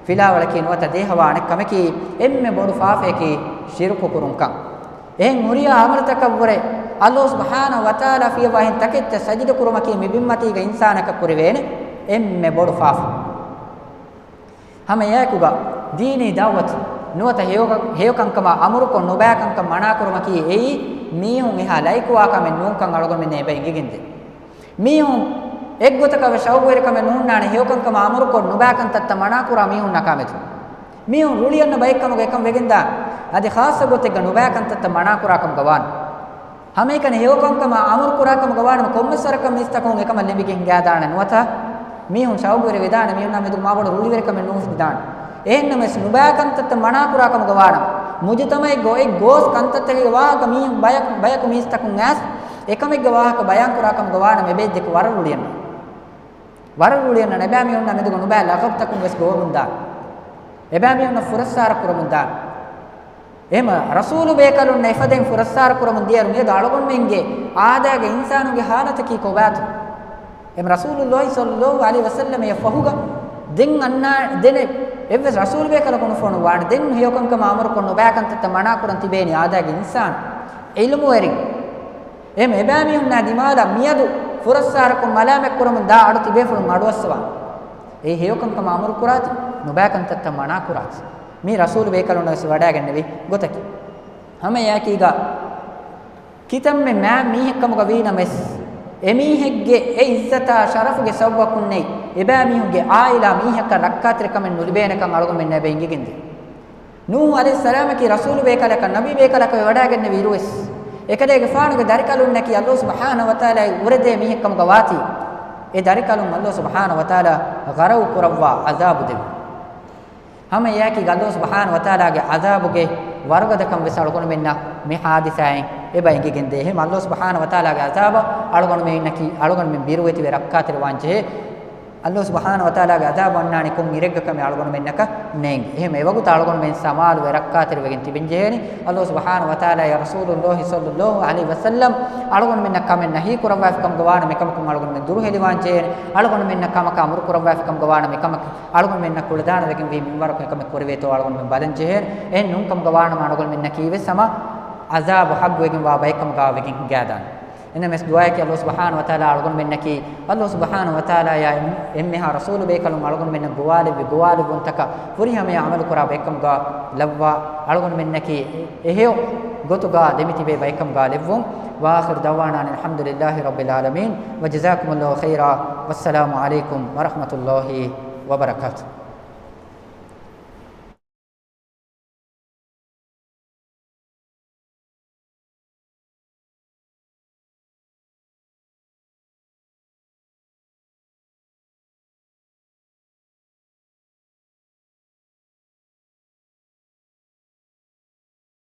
ފިލާވަޅަކީ ނުވަތަ ދޭހަވާ އަނެއް ކަމަކީ އެންމެ ބޮޑު ފާފަޔަކީ ޝިރުކު ކުރުންކަން. އެހެން ހުރިހާ އަމަލުތަކަށްވުރެ އައްލާހު ސުބްޙާނަހު ވަތަޢާލާ ފިޔަވާހެން ތަކެއްޗަށް ސަޖިދަ ކުރުމަކީ މި ބިންމަތީގަ އިންސާނަކަށް ކުރެވޭނެ އެންމެ ބޮޑު ފާފަ. ހަމަ އެއާއެކުގަ ދީނީ ދަޢުވަތު ނުވަތަ ހެޔޮ-، ހެޔޮކަންކަމާ އަމުރުކޮށް ނުބައިކަންކަން މަނާކުރުމަކީ އެއީ މީހުން އެހާ ލައިކުވާ ކަމެއް ނޫންކަން އަޅުގަނޑުމެންނަށް އެބަ އެނގިގެންދޭ. މީހުން އެއްގޮތަކަށް ވެސް ޝައުގުވެރިކަމެއް ނުހުންނާނެ ހެޔޮކަންކަމާ އަމުރުކޮށް ނުބައިކަންތައްތައް މަނާކުރާ މީހުންނާ މެދު. މީހުން ރުޅިއަންނަ ބައެއްކަމުގަ އެކަން ވެގެންދާނެ. އަދި ޚާއްޞަ ގޮތެއްގަ ނުބައިކަންތައްތައް މަނާކުރާ ކަމުގަ ވާނެ. ހަމައެކަނި ހެޔޮކަންކަމާ އަމުރުކުރާ ކަމުގަ ވާނަމަ ކޮންމެސް ވަރަކަށް މީސްތަކުން އެކަމަށް ލެނބިގެން ހިނގާދާނެ ނުވަތަ މީހުން ޝައުގުވެރި ވެދާނެ މީހުންނާ މެދު މާބޮޑު ރުޅިވެރިކަމެއް ނުއުފުއްދާނެ. އެހެންނަމަވެސް ނުބައިކަންތައްތައް މަނާކުރާ ކަމުގަ ވާނަމަ، މުޖުތަމައެއްގަ އޮތް ގޯސް ކަންތައްތަކެއްގެ ވާހަކަ މީހުން ބަޔަކު، ބަޔަކު މީސްތަކުން އައިސް އެކަމެއްގެ ވާހަކަ ބަޔާންކުރާ ކަމުގަ ވާނަމަ އެބައި ދެކެ ވަރަށް ރުޅިއަންނަ. ވަރަށް ރުޅިއަންނަ އެބައިމީހުންނާ މެދުގަ ނުބައި ލަޣަބުތަކުން ވެސް ގޮވަމުންދާނެ. އެބައިމީހުންނަށް ފުރައްސާރަ ކުރަމުންދާނެ. އެހެމަ ރަސޫލު ބޭކަލުންނަށް އެފަދައިން ފުރައްސާރަ ކުރަމުން ދިޔައިރު މިއަދު އަޅުގަނޑުމެންގެ އާދައިގެ އިންސާނުގެ ހާލަތަކީ ކޮބާތޯ؟ އެމަ ރަސޫލުﷲ ޞައްލަﷲ ޢަލައިހި ވަސައްލަމައަށް ފަހުގަ ދެން އަންނާ ދެނެ އެއްވެސް ރަސޫލު ބޭކަލަކު ނުފޮނުވާނެ. ދެން ހެޔޮކަންކަމާ އަމުރުކޮށް ނުބައިކަންތައްތައް މަނާކުރަން ތިބޭނީ އާދައިގެ އިންސާނު، ޢިލްމުވެރިން. އެހެމަ އެބައިމީހުންނާ ދިމާލަށް މިއަދު ފުރައްސާރަކޮށް މަލާމަތްކުރަމުން ދާ އަޑު ތިބޭފުޅުން އަޑުއައްސަވާ. އެއީ ހެޔޮކަންކަމާ އަމުރުކުރާތި، ނުބައިކަންތައްތައް މަނާކުރާތި. މީ ރަސޫލު ބޭކަލުންނަށް ވެސް ވަޑައިގެންނެވި ގޮތަކީ. ހަމައެއާއެކީގަ ކިތަންމެ މާތް މީހެއްކަމުގަ ވީނަމަވެސް، އެމީހެއްގެ އެ އިއްޒަތާ ޝަރަފުގެ ސަބަބަކުންނެއް އެބައިމީހުންގެ ޢާއިލާ މީހަކަށް ރައްކާތެރިކަމެއް ނުލިބޭނެކަން އަޅުގަނޑުމެންނަށް އެބަ އެނގިގެންދޭ. ނޫޙު ޢަލައިހިއްސަލާމަކީ ރަސޫލު ބޭކަލަކަށް ނަބީ ބޭކަލަކަށް ވެވަޑައިގެންނެވި އިރުވެސް، އެކަލޭގެފާނުގެ ދަރިކަލުންނަކީ އައްލާހު ސުބްޙާނަހު ވަތަޢާލާއަށް އުރެދޭ މީހެއްކަމުގަ ވާތީ، އެ ދަރިކަލުން އައްލާހު ސުބްޙާނަހު ވަތަޢާލާ ޣަރަޤު ކުރައްވާ ޢަޛާބު ދެއްވި. ހަމަ އެއާއެކީ އައްލާހު ސުބްޙާނަހު ވަތަޢާލާގެ ޢަޛާބުގެ ވަރުގަދަކަން ވެސް އަޅުގަނޑުމެންނަށް މި ޙާދިސާއިން އެބަ އެނގިގެންދޭ. އެހެން އައްލާހު ސުބްޙާނަހު ވަތަޢާލާގެ ޢަޛާބަށް އަޅުގަނޑުމެންނަކީ، އަޅުގަނޑުމެން ބިރުވެތިވެ ރައްކާތެރިވާން ޖެހޭ. އައްލާހު ސުބްޙާނަހު ވަތަޢާލާގެ ޢަޛާބު އަންނާނީ ކޮން އިރެއްގަ ކަމެއް އަޅުގަނޑުމެންނަކަށް ނޭނގެ. އެހެން އެވަގުތު އަޅުގަނޑުމެން ސަމާލުވެ ރައްކާތެރިވެގެން ތިބެން ޖެހޭނީ. އައްލާހު ސުބްޙާނަހު ވަތަޢާލާއާ ރަސޫލުﷲ ޞައްލަﷲ ޢަލައިހި ވަސައްލަމް އަޅުގަނޑުމެންނަށް ކަމެއް ނަހީ ކުރައްވާފިކަމުގަ ވާނަމަ އެކަމަކުން އަޅުގަނޑުމެން ދުރުހެލިވާން ޖެހޭނީ. އަޅުގަނޑުމެންނަށް ކަމަކަށް އަމުރު ކުރައްވާފިކަމުގަ ވާނަމަ އެކަމަކު އަޅުގަނޑުމެންނަށް ކުޅަދާނަވެގެންވީ މިންވަރަކު އެކަމެއް ކުރެވޭތޯ އަޅުގަނޑުމެން ބަލަން ޖެހޭނީ. އެހެން ނޫންކަމުގަ ވާނަމަ އަޅުގަނޑުމެންނަކީ ވެސް ހަމަ ޢަޛާބު ޙައްޤުވެގެންވާ ބައެއްކަމުގަ ވެގެން ހިނގާދާނެ. އެންމެސް ދުޢާއަކީ އައްލާހު ސުބްޙާނަހު ވަތަޢާލާ އަޅުގަނޑުމެންނަކީ، އައްލާހު ސުބްޙާނަހު ވަތަޢާލާއާ އެންމެހާ ރަސޫލު ބޭކަލުން އަޅުގަނޑުމެންނަށް ގޮވާލެއްވި ގޮވާލެއްވުންތަކަށް ފުރިހަމަޔަށް ޢަމަލުކުރާ ބައެއްކަމުގަ ލައްވާ އަޅުގަނޑުމެންނަކީ އެ-، އެހެޔޮ ގޮތުގަ ދެމިތިބޭ ބައެއްކަމުގަ ލެއްވުން. وآخر دعوانا أن الحمد لله رب العالمين، وجزاكم الله خيرا، والسلام عليكم ورحمة الله وبركاته.